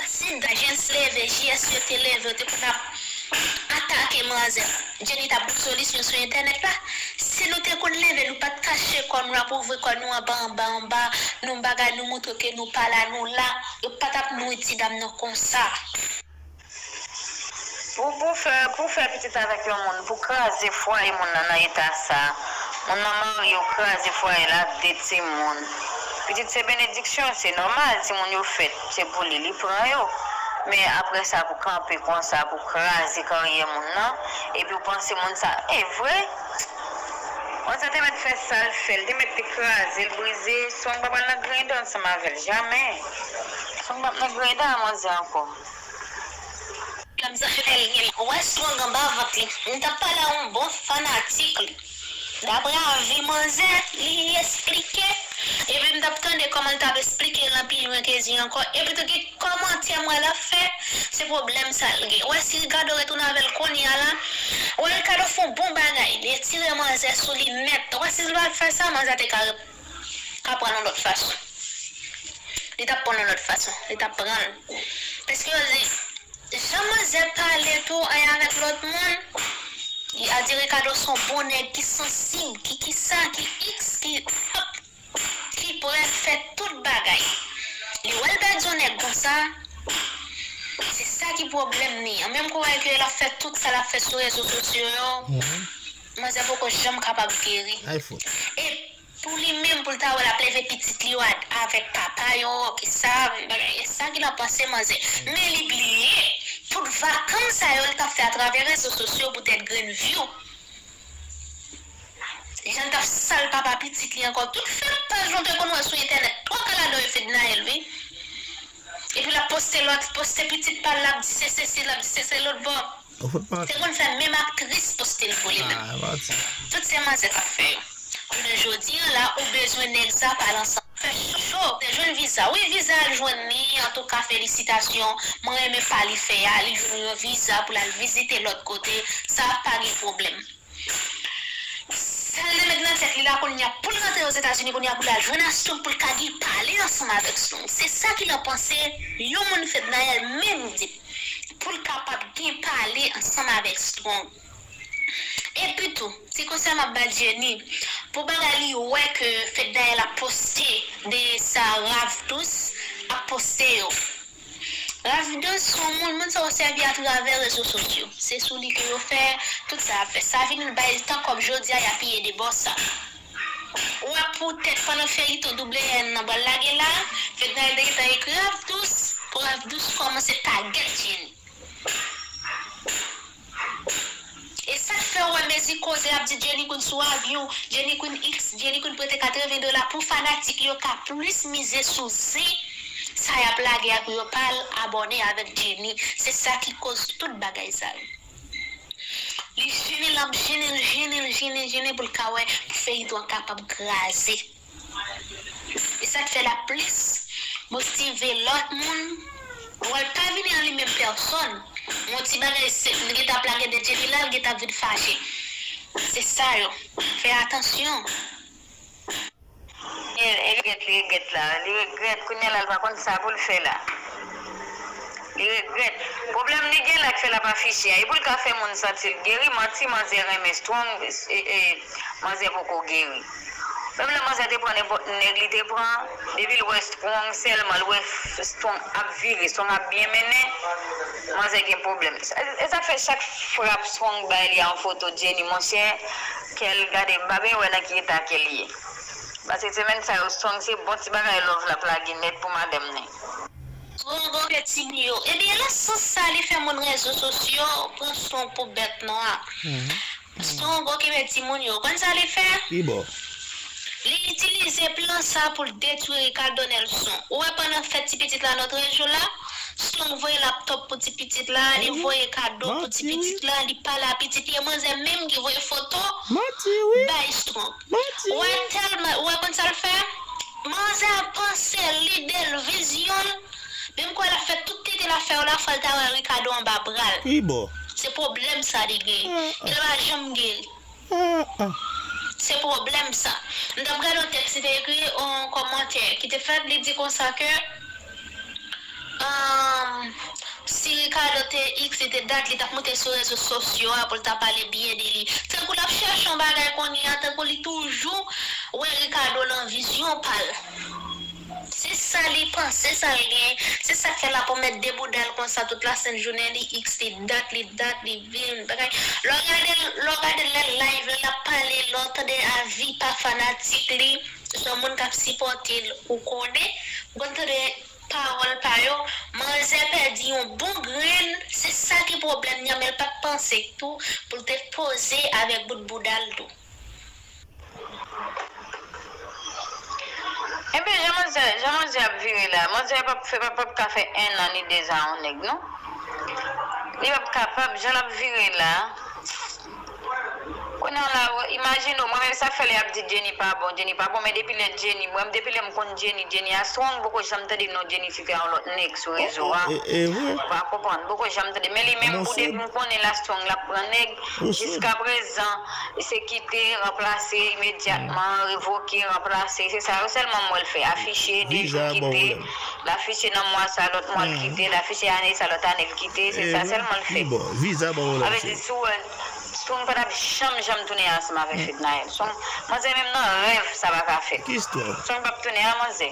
Si Dajens leve, J S yo te leve, yo te konn ap atake manzè. Jenny t ap jwenn solisyon sou entènèt la. Si nou te konn leve, nou pa t kache kò nou, ap ouvri kò nou anba, anba, anba, nou bagay, nou montre ke nou pa la, nou la, yo pa t ap nwi ti dam nan konsa. Pou, pou fè, pou fè pitit avèk yon moun, pou kraze fwaye moun nan nan eta sa. Moun nan marye, ou kraze fwaye l ak de timoun. Pitit se benediksyon, se nòmal, timoun yo fèt, se pou li, li pran yo. Men apre sa, pou kanpe konsa, pou kraze karyè moun nan, epi w panse moun sa, e vre? Manzè te mèt fè sa l fè, l te mèt te kraze l, brize, Strong pa pral nan grenda ansanm avè l, jamè. Strong p ap nan grenda a manzè ankò. Ou wè Strong anba vant li. M t ap pale a yon bon fanatik li. Daprè avi manzè, li esplike. Epi m t ap tande kòman l t ap esplike l nan pi lwen ke di ankò. Epi tou gen kòmantè m wè l ap fè. Se pwoblèm sa l gen. Ou wè si Ricardo retounen avè l kounye a la. Ou wè Ricardo fè yon bon bagay. Li retire manzè sou li nèt. Ou wè si l pa t fè sa, manzè te ka ka pran l yon lòt fason. Li t ap pran l yon lòt fason. Li t ap pran l. Paske yo di, jan manzè pale tou anyen avèk lòt moun, li a di Ricardo se yon bon nèg ki sansib, ki kisa, ki iks, ki ki prè fè tout bagay. Li wè l pèdi yon nèg konsa, se sa ki pwoblèm li an. Menm kouraj ke l ap fè tout sa l ap fè sou rezo sosyo yo, manzè poko janm kapab geri. E pou li menm, pou l ta wè l ap leve pitit li yo avèk papa yo, ki sa, bagay, e sa ki nan panse manzè. Men li bliye, tout vakans sa yo, li t ap fè atravè rezo sosyo poutèt grenn view. Jan l t ap sal papa pitit li ankò. Tout fèk paj nou te konn wè sou entènèt. Twa ka ladan yo Fednaelle, wi. Epi l ap poste lòt, poste pitit pa l, l ap di se sesi, l ap di se se lòt bò. Te konn fè menm aktris poste l pou li menm. Tout se manzè k ap fè yo. Jounen jodi an la, ou bezwen nèg sa pa l ansanm. Fè cho, te jwenn viza. Wi, viza al jwenn li. Antouka, felisitasyon. Mwen renmen pa li fè a. Li jwenn yon viza pou l al vizite lòt kote. Sa pa gen pwoblèm. Sa l te met nan tèt li la kounye a pou l rantre Ozetazini kounye a pou l al jwenn a Strong pou l ka gen pale ansanm avèk Strong. Se sa ki nan panse yon moun Fednaelle menm di pou l kapab gen pale ansanm avèk Strong. Epi tou, ti konsèy m ap ba Jenny, pou bagay li wè ke Fednaelle ap poste de sa Ravdous ap poste yo. Ravdous se yon moun, moun sa yo sèvi atravè rezo sosyo. Se sou li ke yo fè tout sa y ap fè. Sa vin bay tan kòb jodi a, y ap peye de bò sa. Ou wè poutèt pandan feyiton W N nan pral lage la, Fednaelle te gentan ekri Ravdous, pou Ravdous kòmanse tagèt Jenny. E sa k fè w wè mezi koze ap di Jenny Queen sou avyon, Jenny Queen iks, Jenny Queen prete katreven dola pou fanatik yo ka plis mize sou zen sa y ap lage a pou yo pa al abòne avèk Jenny. Se sa ki koz tout bagay sa yo. Li jennen, l ap jennen, l jennen, l jennen, jennen pou l ka wè pou feyiton an kapab kraze. E sa k fè l ap plis motive lòt moun. Wè l pa vini an li menm pèsòn. Yon ti bagay se, li gentan ap lage de Jenny la, li gentan ap vin fache. Se sa yo. Fè atansyon. Li regrèt, li regrèt la. Li regrèt. Kounye a la, l pa konn sa pou l fè la. Li regrèt. Pwoblèm li gen la k fè l ap afiche a. E pou l ka fè moun santi l geri, manti manzè renmen Strong, e, e, manzè poko geri. Menm lè manzè te pran nenpòt nèg li te pran, depi l wè Strong sèlman, l wè Strong ap vire, Strong ap byen mennen, manzè gen pwoblèm. E sa k fè chak frap Strong bay li a yon foto Jenny, monchè, kè l gade, m pa byen wè nan ki eta kè l ye. Paske semèn sa yo Strong se bon ti bagay love l ap lage nèt pou madanm li. Strong oke timoun yo. Ebyen nan sans sa li fè moun rezo sosyo pran Strong pou bèt nwa. Strong okipe timoun yo. Konn sa li fè? Li itilize plan sa pou l detwi Ricardo Nelson. Ou wè pandan fèt ti pitit la nan trèz jou la, Strong voye laptòp pou ti pitit la, li voye kado pou ti pitit la, li pale a pitit li, e manzè menm ki voye foto bay Strong. Ou wè tèlman, ou wè konn sa l fè? Manzè panse, lide l, vizyon l, menm kwè l ap fè tout tete l ap fè yo la, fò l ta wè Ricardo anba bra l. Se pwoblèm sa li gen. E l pa janm geri. Se pwoblèm sa. M t ap gade yon tèks li te ekri, yon kòmantè ki te fèt, li di konsa ke, um, si Ricardo te X, li te dat, li t ap moute sou rezo sosyo a pou l ta pale byen de li. Tankou l ap chèche yon bagay kounye a, tankou li toujou wè Ricardo nan vizyon pa l. Se sa li panse, sa l gen. Se sa k fè l ap pwomèt de bouda l konsa tout lasent jounen, li X, li dat, li dat, li vin, bagay. Lè w gade l, lè w gade l nan live, lè l ap pale, lè w tande avi pa fanatik li, oswa moun k ap sipòte l, ou konnen, ou konn tande pawòl pa yo, manzè pèdi yon bon grenn, se sa ki pwoblèm li an, men l pa t panse tou pou l te poze avèk bout bouda l tou. Enben, jan manzè, jan manzè ap vire la, manzè p ap fè, p ap, p ap ka fè en an ni de zan yon nèg, non. Li p ap kapab, jan l ap vire la. Kounye a la, imajine w, mwen menm sa k fè lè y ap di Jenny pa bon, Jenny pa bon, men depi lè Jenny, mwen menm depi lè m konn Jenny, Jenny a strong, m poko janm tande non Jennifer a yon lòt nèg sou rezo a. Ou pa konprann, m poko janm tande. Men li menm, pou depi m konnen l a strong, l ap pran nèg, jiskaprezan, se kite, ranplase imedyatman, revoke, ranplase. Se sa yo sèlman m wè l fè. Afiche, de jou kite, l afiche nan mwa sa, lòt mwa l kite, l afiche ane sa, lòt ane l kite. Se sa sèlman l fè. Sa vle di, si w wè Strong pa t ap janm, janm tounen ansanm avèk Fednaelle. Strong, manzè menm nan rèv, sa pa ka fèt. Strong p ap tounen a manzè.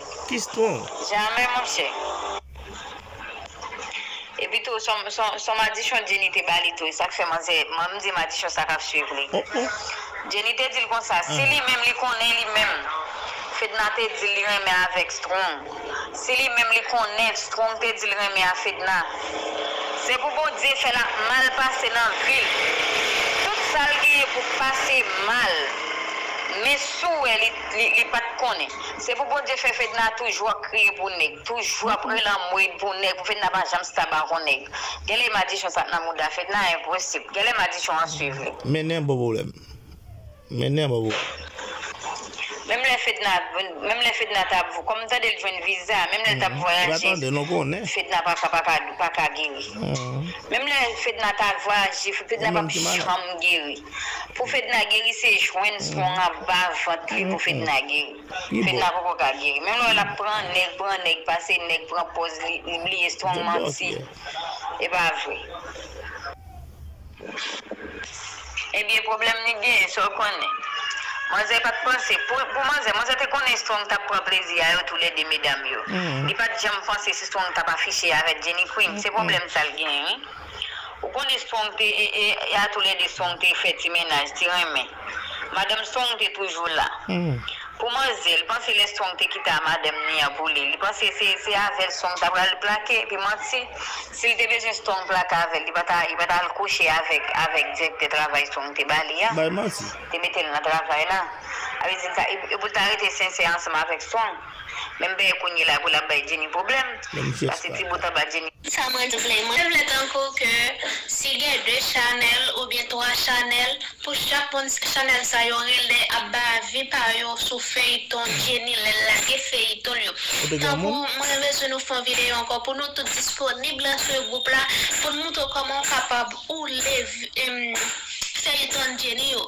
Jamè, monchè. Epi tou, se yon, se yon, se yon madichon Jenny te ba li tou. E sa k fè manzè, mwen, m di madichon sa k ap swiv li. Jenny te di l konsa, si li menm, li konnen li menm, Fedna te di l li renmen avèk Strong. Si li menm li konnen Strong te di l renmen a Fedna, se pou Bondye fè l ap mal pase nan vi l. Tout sa l genyen pou pase mal. Men si w wè li, li, li pa t konnen. Se pou Bondye fè Fedna toujou ap kriye pou nèg, toujou ap rele anmwey pou nèg, pou Fedna pa janm stab ak yon nèg. Genlè madichon sa t nan mouda Fedna, enposib. Genlè madichon an swiv li. Mennen bon pwoblèm. Mennen bon pwoblèm. Menm lè Fedna, menm lè Fedna t ap, kòm m tande l jwenn viza, menm lè l t ap vwayaje, Fedna pa ka, pa ka, pa ka geri. Menm lè Fedna t ap vwayaje, Fedna p ap janm geri. Pou Fedna geri, se jwenn Strong anba vant li pou Fedna geri. Fedna poko ka geri. Menm lè w wè l ap pran nèg, pran nèg, pase nèg, pran pòz, li, li bliye Strong manti. E pa vre. Ebyen, pwoblèm li genyen, sa w konnen. Manzè pa t panse, pou, pou manzè, manzè te konnen Strong t ap pran plezi a yo toulède medam yo. Li pa t janm panse si Strong t ap afiche avèk Jenny Queen. Se pwoblèm sa l genyen, wi. Ou konnen Strong te, e, e, e a toulède Strong te fè ti mennaj, ti renmen. Madanm Strong te toujou la. Pou manzè, l panse lè Strong te kite a madanm li an pou li, li panse se, se avè l Strong ta pral plake, epi manti. Si l te bezwen Strong plake avè l, li pa ta, li pa ta al kouche avèk, avèk direktè travay Strong te ba li a. Te mete l nan travay la. Sa vle di, li ta, e, e pou l ta rete sensè ansanm avèk Strong. Menm bèy kounye la pou l ap bay Jenny pwoblèm. Pase ti bout anba Jenny. Sa mwen di vle, mwen vle tankou ke si gen de chanèl oubyen twa chanèl, pou chak moun chanèl sa yo rele ap bay avi pa yo sou feyton Jenny lè l lage feyton l yo. Tankou mwen bezwen nou fè yon videyo ankò pou nou tout disponib lan sou gwoup la, pou n moutre w kòman w kapab ou leve, em, feyton Jenny yo.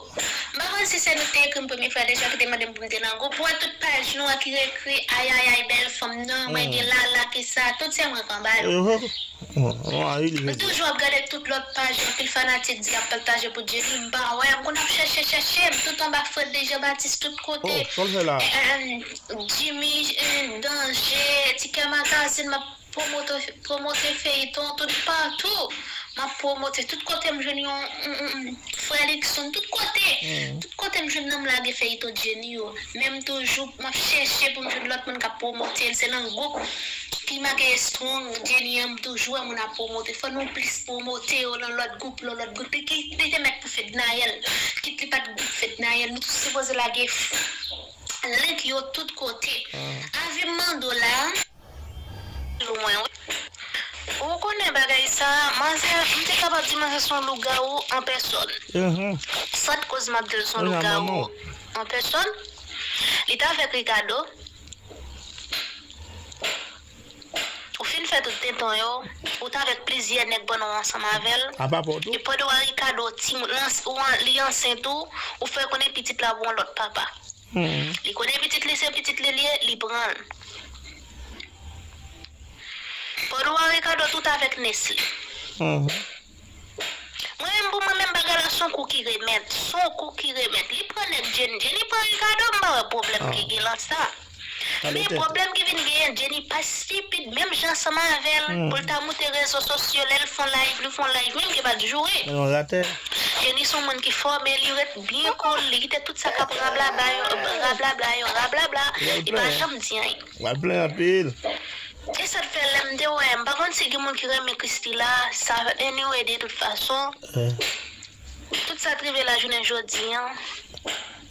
M pa konn si se nou ki te ekri m premye fwa deja, ki te mande m pou m te nan gwoup. Ou wè tout paj nou an ki ekri, ayayay, bèl fanm nan, mwen gen Lala, ki sa, tout se mwen k anba yo. M toujou ap gade tout lòt paj, anpil fanatik di y ap pataje pou Jenny, m pa wè, m konn ap chèche, chèche, m tout anba Fredly Jean Baptiste tout kote. Em, Jimmy, em, Danje, Tikè Magazine, m ap pwomote, pwomote feyton tout patou. M ap pwomote tout kote m jwenn yon, yon, yon, yon frè Luckson, tout kote. Tout kote m jwenn nan m lage feyton Jenny yo. Men m toujou, m ap chèche pou m jwenn lòt moun k ap pwomote l. Se nan gwoup ki make Strong Jenny an, m toujou wè moun ap pwomote. Fò nou plis pwomote yo nan lòt gwoup, nan lòt gwoup. Li, li te mèt pou Fednaelle. Kit li pa t gwoup Fednaelle, nou tou sipoze lage f-, link yo tout kote. Avi m mande w la, lwen, wi. Ou konnen bagay sa, manzè, m te kapab di manzè se yon lougawou an pèsòn. Sa t koz m ap di l se yon lougawou an pèsòn. Li t avèk Ricardo. Ou fin fè tout tentan yo, ou t avèk plizyè nèg pandan w ansanm avè l. E pandan w a Ricardo, timoun, li ansent ou, ou fè konnen pitit la pou yon lòt papa. Li konnen pitit li se pitit li li ye, li pran l. Pandan w a Ricardo tout avèk Nesly. Mwen menm pou mwen menm bagay la se yon kou ki remèt, se yon kou ki remèt. Li pran nèg Jenny, Jenny pran Ricardo, m pa wè pwoblèm ki gen lan sa. Men pwoblèm ki vin genyen, Jenny pa stipid menm jan ansanm avè l pou l ta moute rezo sosyo, lè l fè yon live, li fè yon live, menm ki pa t joure. Jenny se yon moun ki fòme, li ret byen cool, li kite tout sa k ap rablabla yo, rablabla yo, rablabla, li pa janm di anyen. Wal plen anpil. E sa k fè lè m te wè, m pa konn si gen moun ki renmen Christie la, sa anyway de tout fason. Tout sa t rive la jounen jodi an,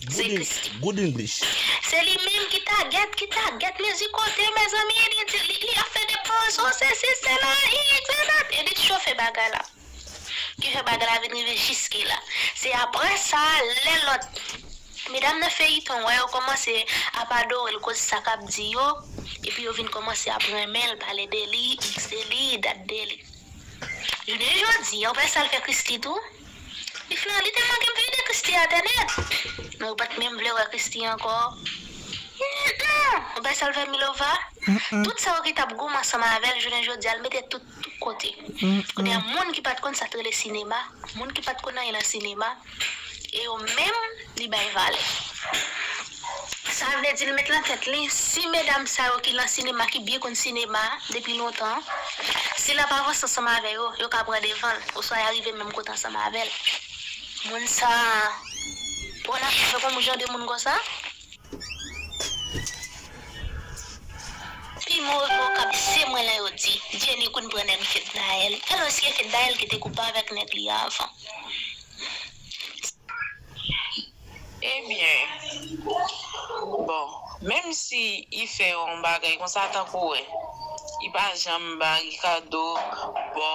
se Christie. Good English. Se li menm ki tagèt, ki tagèt mizik kote, mezanmi, Edith, li, li ap fè de pozo, se si, se la, i, se dat. Edith chofe bagay la. Ki fè bagay la vin rive jiske la. Se apre sa, lè lòt medam nan feyiton, wè yo kòmanse ap adore l koz sa k ap di yo, epi yo vin kòmanse ap renmen l, pale de li, x de li, dat de li. Jounen jodi, ou wè sa l fè Christie tou? Li fè, li tèlman gen vide Christie atè nèt. Men ou pa t menm vle wè Christie ankò. Ou wè sa l fè Milova? Tout sa yo ki t ap goumen ansanm avè l, jounen jodi a, l mete tout, tout kote. Kounye a, moun ki pa t konn sa t rele sinema, moun ki pa t konn anyen nan sinema, e yo menm, li bay valè. Sa vle di, l met nan tèt li, si medam sa yo ki nan sinema, ki byen konn sinema depi lontan, si l ap avanse ansanm avè yo, yo ka pran devan l, oswa y a rive menm kote ansanm avè l. Moun sa, bon, n ap fè konn jan de moun konsa? Pi move mo k ap se mwen lè yo di, Jenny konn pran nèg Fednaelle. Alòske Fednaelle ki te koupe avèk nèg li avan. Ebyen, bon, menm si i fè yon bagay konsa tankou wè, i pa janm ba Ricardo bò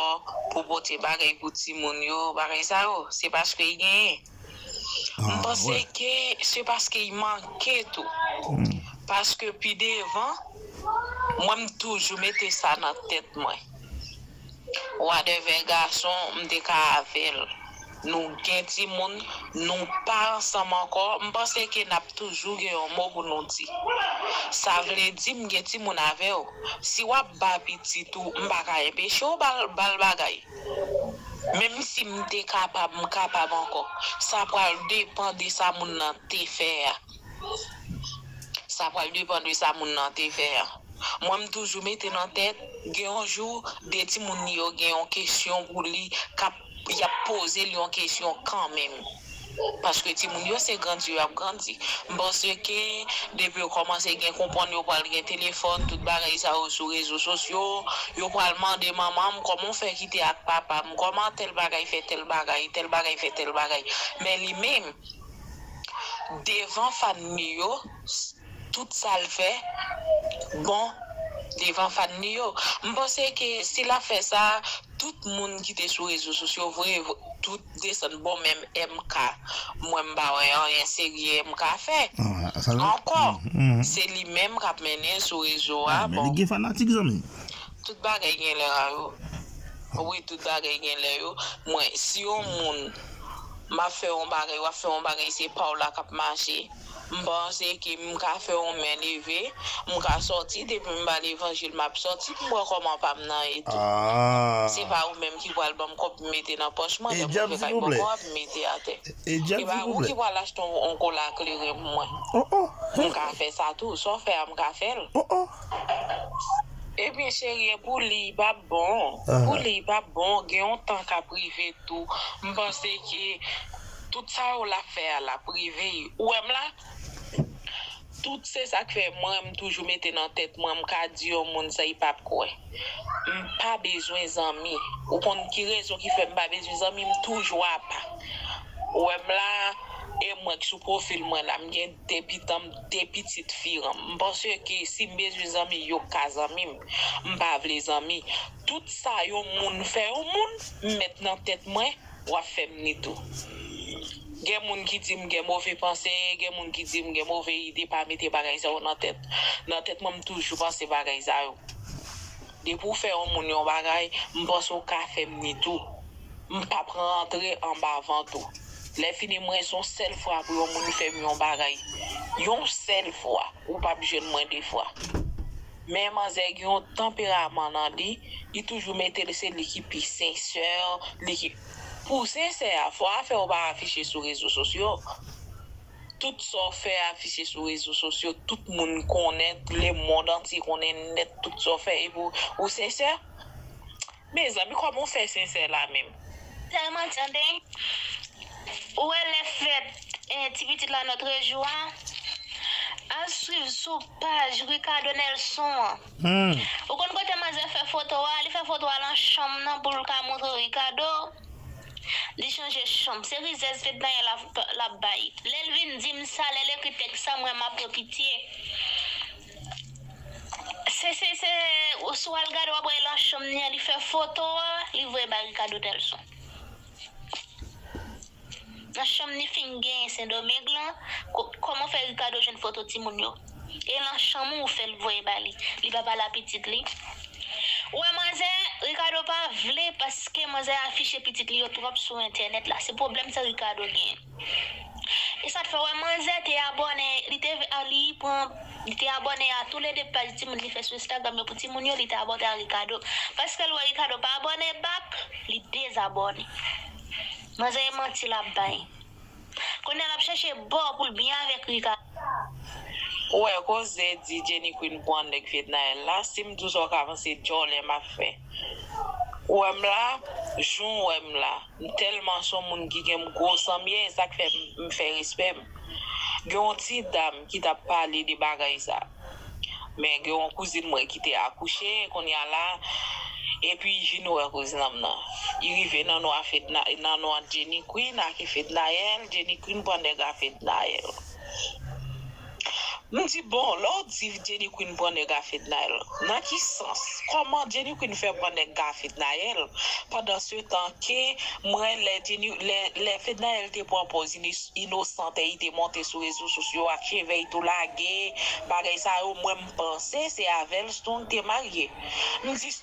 pou pote bagay pou timoun yo, bagay sa yo, se paske i genyen. M panse ke se paske i manke tou. Paske pi devan, mwen m toujou mete sa nan tèt mwen. Whatever gason, m te ka avè l. Nou gen timoun, nou pa ansanm ankò, m panse ke n ap toujou gen yon mo pou nou di. Sa vle di m gen timoun avè w. Si w ap ba pitit ou, m pa ka enpeche w ba l, ba l bagay. Menm si m te kapab, m kapab ankò. Sa pral depann de sa moun nan te fè a. Sa pral depann de sa moun nan te fè a. Mwen, m toujou mete nan tèt, gen yon jou, de timoun li yo gen yon kesyon pou li, k ap, y ap poze l yon kesyon kanmenm. Paske timoun yo, se grandi yo ap grandi. M panse ke depi yo kòmanse gen konprann, yo pral gen telefòn, tout bagay sa yo sou rezo sosyo, yo pral mande manman m, "Kòman w fè kite ak papa m? Kòman tèl bagay fè tèl bagay, tèl bagay fè tèl bagay?" Men li menm, devan fan li yo, tout sa l fè bon devan fan li yo. M panse ke si l ap fè sa, tout moun ki te sou rezo sosyo vre, vre, tout desann. Bon, menm M K, mwen m pa wè anyen serye M K fè ankò. Se li menm k ap mennen sou rezo a. Bon, li gen fanatik, zanmi. Tout bagay gen lè a yo. Wi, tout bagay gen lè yo. Mwen, si yon moun, m ap fè yon bagay, w ap fè yon bagay, se pa w la k ap mache. M panse ke m ka fè yon men leve, m ka sòti, depi m ba levanjil, m ap sòti, m wè kòman pa m nan ye tou. Se pa ou menm ki pral ban m kòb m mete nan pòch mwen, lè m rive kay bòkò a, m mete atè. E pa ou ki pral achte yon, yon kola kleren pou mwen. M ka fè sa tou, sa w fè a, m ka fè l. Ebyen, cheri, e pou li, li p ap bon. Pou li, li p ap bon. Gen yon tan k ap rive tou. M panse ke tout sa yo l ap fè a, l ap rive. Ou wè m la? Tout se sa k fè mwen, m toujou mete nan tèt mwen, m ka di yon moun sa, li p ap kwè. M pa bezwen zanmi. Ou konn ki rezon ki fè m pa bezwen zanmi? M toujou apa. Ou wè m la, e mwen k sou pwofil mwen la, m gen de pitit, de pitit fi an m. M panse ke si m bezwen zanmi, yo ka zanmi m. M pa vle zanmi. Tout sa yon moun fè yon moun, m met nan tèt mwen, w ap fè m ni tou. Gen moun ki di m gen move panse, gen moun ki di m gen move ide, pa mete bagay sa yo nan tèt. Nan tèt mwen, m toujou panse bagay sa yo. Depi w fè yon moun yon bagay, m panse w ka fè m ni tou. M p ap rantre anba vant ou. Lè fini, mwen se yon sèl fwa pou yon moun fè m yon bagay. Yon sèl fwa. Ou p ap jwenn mwen de fwa. Men manzè gen yon tanperaman nan li, li toujou mete l se li ki pi sensè, li ki... Pou sensè a, fò afè w pa afiche sou rezo sosyo. Tout sa w fè afiche sou rezo sosyo, tout moun konnen, lemonn antye konnen nèt tout sa w fè, epi w, ou sensè? Mezanmi, kòman w fè sensè la menm? Tèlman tande. Ou wè lè fèt, eh, ti pitit la nòtrejou a, al swiv sou paj Ricardo Nelson an. Ou konn kote manzè fè foto a? Li fè foto a nan chanm nan pou l ka montre Ricardo. Li chanje chanm. Se rizèz Fednaelle l ap, l ap bay. Lè l vin di m sa, lè l ekri tèks sa, mwen m ap pran pitye. Se, se, se, ou si w al gade, w ap wè l nan chanm li an, li fè foto a, li voye bay Ricardo Nelson. Nan chanm li fin genyen Sendomeng lan, ko-, kòman fè Ricardo jwenn foto timoun yo? E nan chanm ou fè l voye ba li. Li pa pale a pitit li. Ou wè manzè, Ricardo pa vle paske manzè afiche pitit li yo twòp sou entènèt la. Se pwoblèm sa Ricardo genyen. E sa t fè w wè manzè te abòne, li te, a, li pran, li te abòne a toulede paj timoun li fè sou Instagram yo pou timoun yo, li te abòne a Ricardo. Paske l wè Ricardo pa abòne back, li dezabòne. Manzè e manti l ap bay. Kounye a l ap chèche bò pou l byen avèk Ricardo. Ou wè koze di Jenny Queen pran nèg Fednaelle la, si m di w sa w ka panse djòlè m ap fè. Ou wè m la, jan w wè m la, m tèlman se yon moun ki gen gwo san m ye, e sa k fè m, m fè respè m. Gen yon ti dam ki t ap pale de bagay sa. Men gen yon kouzin mwen ki te akouche, kounye a la, epi Jino wè kouzin an m nan. Li rive nan non a Fedna, nan non a Jenny Queen, ake Fednaelle, Jenny Queen pran nèg a Fednaelle. M di, bon, lè w di Jenny Queen pran nèg a Fednaelle, nan ki sans? Kòman Jenny Queen fè pran nèg a Fednaelle? Pandan se tan ke mwen, lè Jenny, lè, lè Fednaelle te pran pòz inis-, inosant e li te monte sou rezo sosyo ak cheve l tou lage, bagay sa yo, mwen m panse se avè l Strong te marye. M di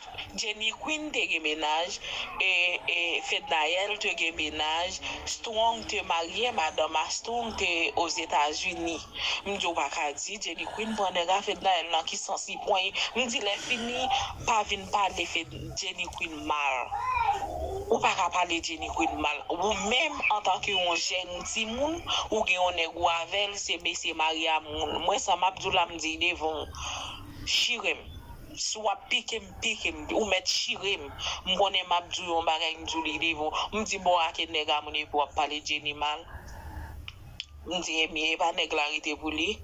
Jenny Queen te gen mennaj, e, e Fednaelle te gen mennaj, Strong te marye, madanm a Strong te Ozetazini. M di w pa ka di Jenny Queen pran nèg a Fednaelle nan ki sans li pran. M di lè fini, pa vin pale Fed-, Jenny Queen mal. Ou pa ka pale Jenny Queen mal. Ou menm, antanke yon jèn timoun, ou gen yon nèg ou avè l, se mesye marye a moun. Mwen sa m ap di w la, m di l devan w. Chire m. Si w ap pike m, pike m. Ou mèt chire m. M konnen m ap di w yon bagay, m di w li devan w. M di bon, ake nèg a moun epi w ap pale Jenny mal. M di, ebyen, e pa nèg la rete pou li.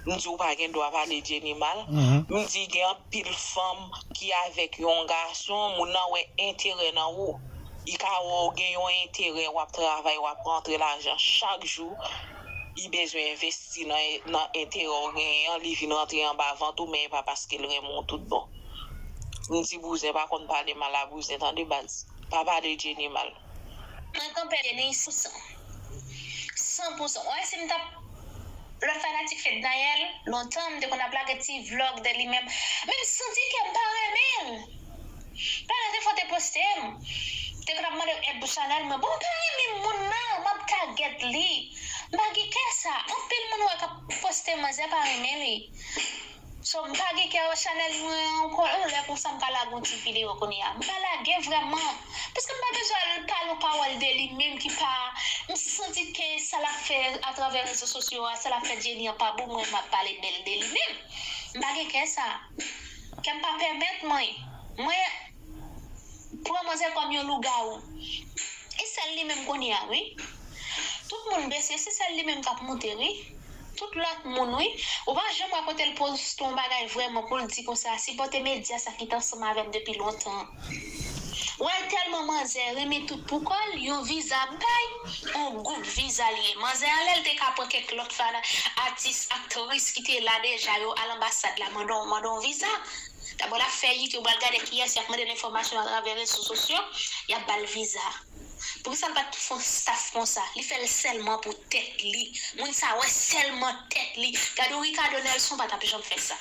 M di, ou pa gen dwa pale Jenny mal. M di, gen anpil fanm ki avèk yon gason, moun nan wè enterè nan ou. Li ka wè w gen yon enterè, w ap travay, w ap rantre lajan chak jou. Li bezwen envesti nan, nan enterè w genyen an, li vin rantre anba vant ou, men e pa paske l renmen w tout bon. M di, bouzen pa konn pale mal a bouzen, tande baz. Pa pale Jenny mal. Mwen kanpe Jenny san pou san. San pou san. Wè, si m t ap lòt fanatik Fednaelle, lontan m te konn ap lage ti vlòg de li menm. Men m santi ke m pa renmen l. Pandan te fò te poste m. Te konn ap mande m èd pou chanèl mwen. Bon, m pa renmen moun nan, m ap tagèt li. M pa gen kè sa. Anpil moun wè k ap poste manzè pa renmen li. So, m pa gen kè chanèl mwen ankò, yon lè konsa m ka lage yon ti videyo kounye a. M pa lage vrèman. Paske m pa bezwen al pale yon pawòl de li menm ki pa, m santi ke sa l ap fè atravè rezo sosyo a, sa l ap fè Jenny an pa bon, mwen m ap pale bèl de li menm. M pa gen kè sa. Kè m pa pèmèt mwen, mwen pran manzè kòm yon lougawou. E sèl li menm kounye a, wi. Tout moun bese, se sèl li menm k ap moute, wi. Tout lòt moun, wi. Ou pa janm wè kote l poste yon bagay vrèman pou l di konsa, sipòte medya sa ki t ansanm avè m depi lontan. Ou wè l tèlman manzè renmen tout pou kò l, yon viza bay, yon gwoup viza l ye. Manzè an lè l te ka pran kèk lòt fana, atis, aktris ki te la deja yo al anbasad la mande yon, mande yon viza. Dabò l ap fè YouTube, al gade kiyès y ap mande l enfòmasyon atravè rezo sosyo, y ap ba l viza. Poukisa l pa t fè yon staff konsa? Li fè l sèlman pou tèt li. Moun sa wè sèlman tèt li. Gade yon Ricardo Nelson pa t ap janm fè sa.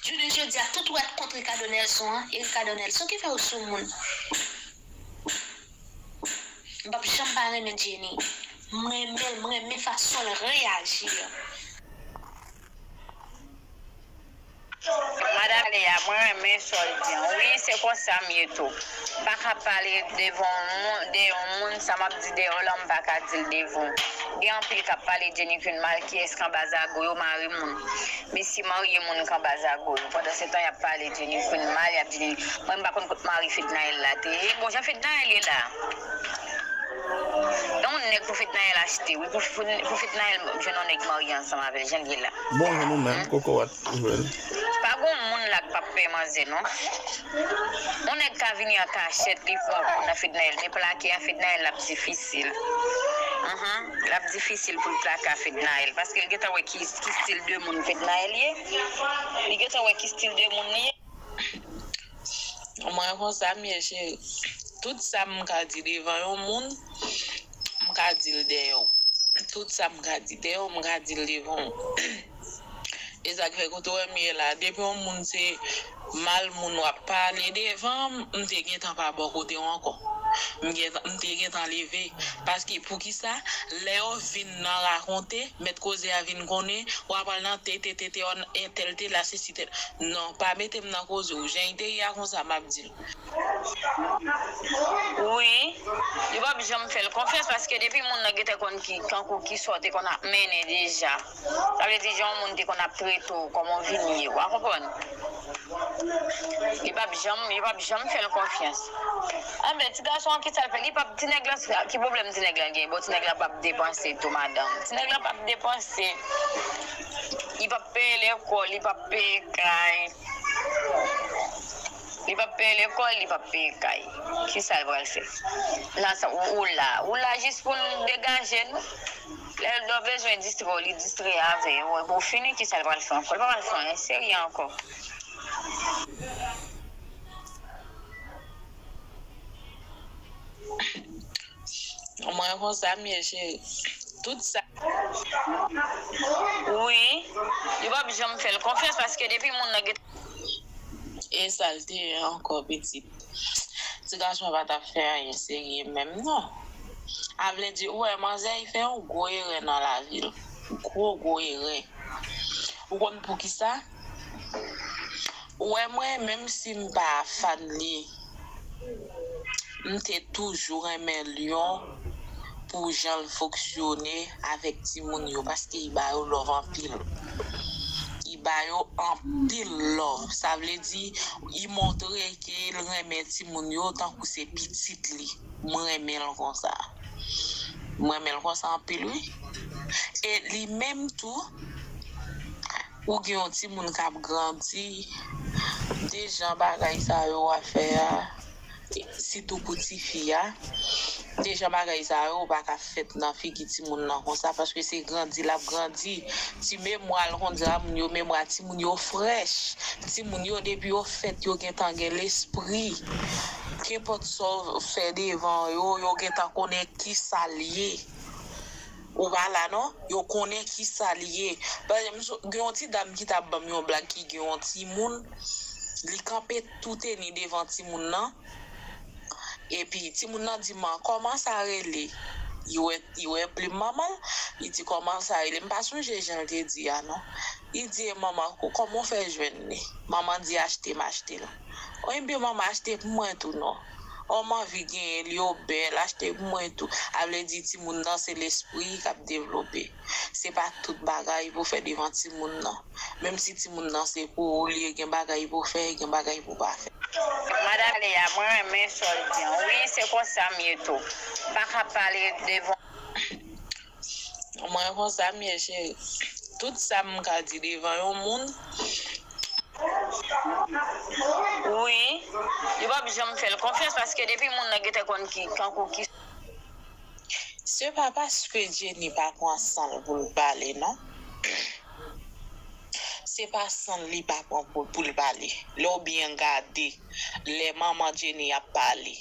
Jounen jodi a, tout ou wè kont Ricardo Nelson an, e Ricardo Nelson ki fè yo sou moun. M p ap janm pa renmen Jenny. M renmen l, m renmen fason l reyaji an. Madan Lea, mwen renmen sa w di an. Wi, se konsa m ye tou. M pa ka pale devan yon moun, de yon moun, sa m ap di deyò la, m pa ka di l devan w. Gen anpil k ap pale Jenny Queen mal, kiyès k anba zago yo, mari moun. Mesye marye moun k anba zago yo. Pandan se tan, y ap pale Jenny Queen mal, y ap di, mwen, m pa konn kot mari Fednaelle la te ye. Bon, jan Fednaelle ye la. Yon nèg pou Fednaelle achte, wi, pou, pou, pou Fednaelle jwenn yon nèg marye ansanm avè l, jan l ye la. Bon, jan nou menm, Kokowòt, ou jwenn. Pa gen yon moun la k p ap pè manzè, non. Yon nèg ka vini an kachèt, li pran kou nan Fednaelle, men plake a Fednaelle l ap difisil. Ahan, l ap difisil pou l plake a Fednaelle, paske l gentan wè ki, ki stil de moun Fednaelle ye, li gentan wè ki stil de moun li ye. Mwen konsa m ye cheri. Tout sa m ka di devan yon moun, m ka di l dèyè w. Tout sa m ka di dèyè w, m ka di l devan w. E sa k fè kote w wè m ye la, depi yon moun se mal moun w ap pale devan m, m te gentan pa bò kote w ankò. M gentan, m te gentan leve. Paske poukisa, lè yo vin nan rakonte, mèt koze a vin konnen, w ap al nan te, te, te, te, entèl te la, sesi, tèl. Non, pa mete m nan koze w. Jan l te ye a konsa m ap di l. Wi, li p ap janm fè l konfyans paske depi moun nan gentan konn ki, tankou ki sa w te konn ap mennen deja. Sa vle di jan yon moun te konn ap trete w, kòman w vin ye, w a konprann? Li p ap janm, li p ap janm fè l konfyans. Anben, ti gason an, kisa l fè? Li p ap, ti nèg lan, ki pwoblèm ti nèg lan gen? Bon, ti nèg lan p ap depanse tou, madanm. Ti nèg lan p ap depanse. Li p ap peye lekòl, li p ap peye kay. Li p ap peye lekòl, li p ap peye kay. Kisa l pral fè? Nan sa, ou, ou la. Ou la jis pou n degaje nou. Lè l bezwen distrè w, li distrè avè w. Epi w fini, kisa l pral fè ankò? Li pa pral fè anyen serye ankò. Mwen konsa m ye cheri. Tout sa. Wi, li p ap janm fè l konfyans paske depi moun nan gen. E sa l te ye ankò pitit. Ti gason an pa t ap fè anyen serye menm non. A vle di, ou wè manzè, li fè yon gwo erè nan lavi l. Gwo, gwo erè. Ou konn poukisa? Ou wè mwen, menm si m pa fan li, m te toujou renmen Lion pou jan l fonksyone avèk timoun yo, paske li ba yo love anpil. Li ba yo anpil love. Sa vle di, li montre ke l renmen timoun yo tankou se pitit li. Mwen renmen l konsa. Mwen renmen l konsa anpil, wi. E li menm tou, ou gen yon timoun k ap grandi, de jan bagay sa yo w ap fè a, sitou pou tifi a, de jan bagay sa yo pa ka fèt nan figi timoun nan konsa, paske se grandi l ap grandi. Ti memwa l, kondi a moun yo, memwa timoun yo frèch. Timoun yo, depi yo fèt, yo gentan gen lespri. Kenpòt sa w fè devan yo, yo gentan konnen kisa l ye. Ou pa la non, yo konnen kisa l ye. Pa egzanp, gen yon ti dam ki t ap ban m yon blag ki gen yon timoun, li kanpe tou teni devan timoun nan. Epi timoun nan di, man, kòman sa rele? Li wè, li wè plim manman l, li di, kòman sa rele? M pa sonje jan l te di a non. Li di, e manman, kòman w fè jwenn li? Manman di, achte m achte l. Ebyen manman achte pou mwen tou non. O, m anvi genyen l, yo bèl, achte pou mwen tou. A vle di timoun nan se lespri k ap devlope. Se pa tout bagay pou fè devan timoun nan. Menm si timoun nan se pou ou li ye, gen bagay pou fè, gen bagay pou pa fè. Madan Leya, mwen renmen sa w di an. Wi, se konsa m ye tou. M pa ka pale devan. Mwen konsa m ye, cheri. Tout sa m ka di devan yon moun. Wi, li p ap janm fè l konfyans paske depi moun nan gentan konn ki, tankou ki. Se pa paske Jenny pa pran san l pou l pale, non. Se pa san l li pa pran pou, pou l pale. Lè w byen gade, lè manman Jenny ap pale,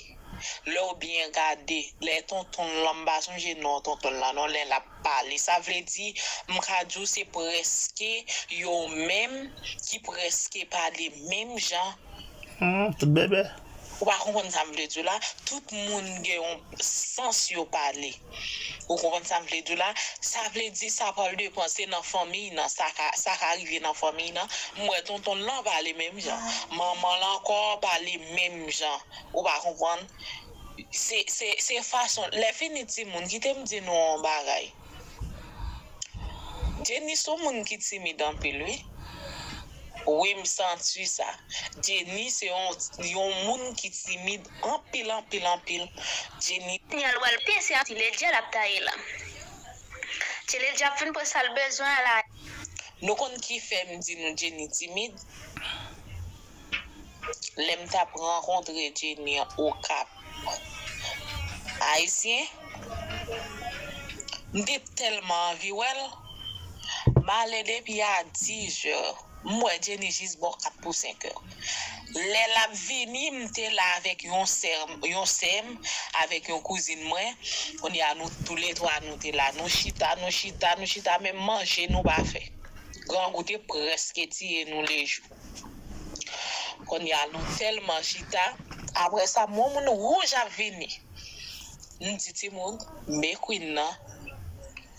lè w byen gade, lè tonton l lan, m pa sonje non tonton l lan, non, lè l ap pale. Sa vle di, m ka di w se prèske yo menm ki prèske pale menm jan. Hmm, tout bèbè. Ou pa konprann sa m vle di w la? Tout moun gen yon sans yo pale. Ou konprann sa m vle di w la? Sa vle di sa pral depann se nan fanmiy nan, sa ka, sa ka rive nan fanmiy nan. M wè tonton l lan pale menm jan. Manman l ankò pale menm jan. Ou pa konprann? Se, se, se fason, lè fini timoun, kite m di nou yon bagay. Jenny se yon moun ki timid anpil, wi. Wi, m santi sa. Jenny se yon, yon moun ki timid anpil, anpil, anpil. Jenny. Sinyal wè l pye, se ti ledja l ap taye la. Ti ledja ap vin pran sa l bezwen la. Nou konn ki fè m di nou Jenny timid? Lè m t ap rankontre Jenny Okap, Ayisyen, m te tèlman anvi wè l. M ale depi a dis è, m wè Jenny jis bò kat pou senk è. Lè l ap vini, m te la avèk yon sè, yon sè m, avèk yon kouzin mwen. Kounye a, nou toulètwa, nou te la. Nou chita, nou chita, nou chita, menm manje nou pa fè. Grangou te prèske tiye nou lejou. Kounye a, nou tèlman chita. Apre sa, m wè yon moun wouj ap vini. M di timoun, men Queen nan.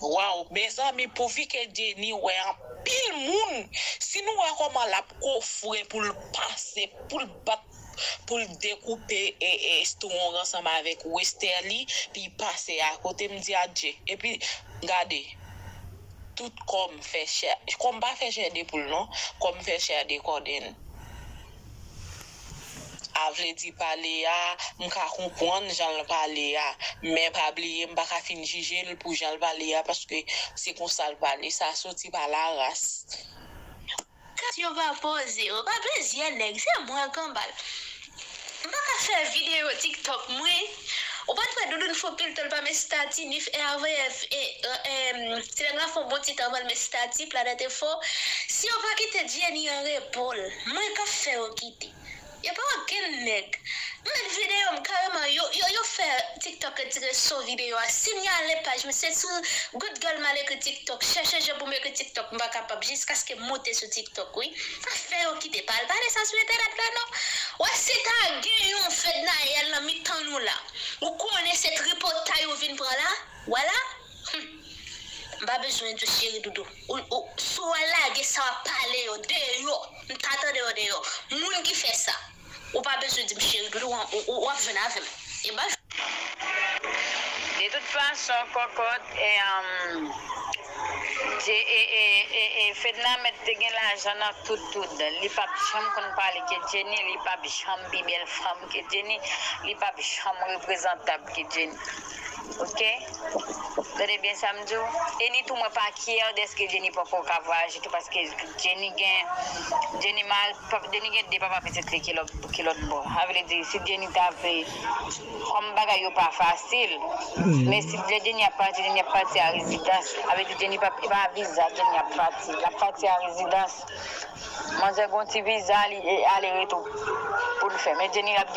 Waw, mezanmi, pouvi ke Jenny wè anpil moun, si nou wè kòman l ap kofre pou l pase, pou l bat, pou l dekoupe e, e, estwon ansanm avèk Westerlie, pi pase akote, m di adje. Epi, gade, tout kò m fè chè, kò m pa fè chè de poul non, kò m fè chè de kòdenn. A vle di pale a, m ka konprann jan l pale a, men pa bliye m pa ka fin jije l pou jan l pale a, paske se konsa l pale, sa soti pa laras. Kesyon pa poze, ou pa plizyè nèg, se mwen kanbal. M pa ka fè videyo TikTok mwen. Ou pa t wè Doudoune fon pil tan l pa met estati, ni fè avè, e, e, e, ti nèg la fon bon ti tan anvan l met estati, Planèt Enfo. Si yo pa kite Jenny an repo l, mwen k ap fè yo kite. Yo pa okenn nèg. M met videyo m kareman, yo, yo, yo fè TikTok retire son videyo a, sinyale paj mwen, se sou Good Girl m al ekri TikTok, chèche jan pou m ekri TikTok, m pa kapab, jiskaske m moute sou TikTok, wi. Afè yo kite pa al pale sa sou entènèt la non. Wè si ta gen yon Fednaelle nan mitan nou la, ou konnen se tripotay ou vin pran la, wè la? Hum. M pa bezwen di w cheri doudou. Ou, ou, si w al lage sa w ap pale yo deyò, m ta tande yo deyò. Moun ki fè sa, ou pa bezwen di m cheri doudou, w, w, w ap jwenn avè m. E ba. De tout fason, kòkòt, e, um, Je-, e, e, e, e, Fedna mèt te gen lajan nan tout, tout dan. Li p ap janm konn pale ke Jenny, li p ap janm pi bèl fanm ke Jenny, li p ap janm reprezantab ke Jenny. Oke? Tande byen sa m di w. E ni tou mwen pa kyè dèske Jenny poko ka vwayaje tou paske Jenny gen, Jenny mal, pa, Jenny gen de papa pitit li ki lòt, ki lòt bò. Sa vle di si Jenny ta vle, kòm bagay yo pa fasil. Men si lè Jenny ap pati, Jenny ap pati a rezidans. Sa vle di Jenny pa, e pa a viza Jenny ap pati. L ap pati a rezidans. Manzè gon ti viza li, e, ale retou pou l fè. Men Jenny ap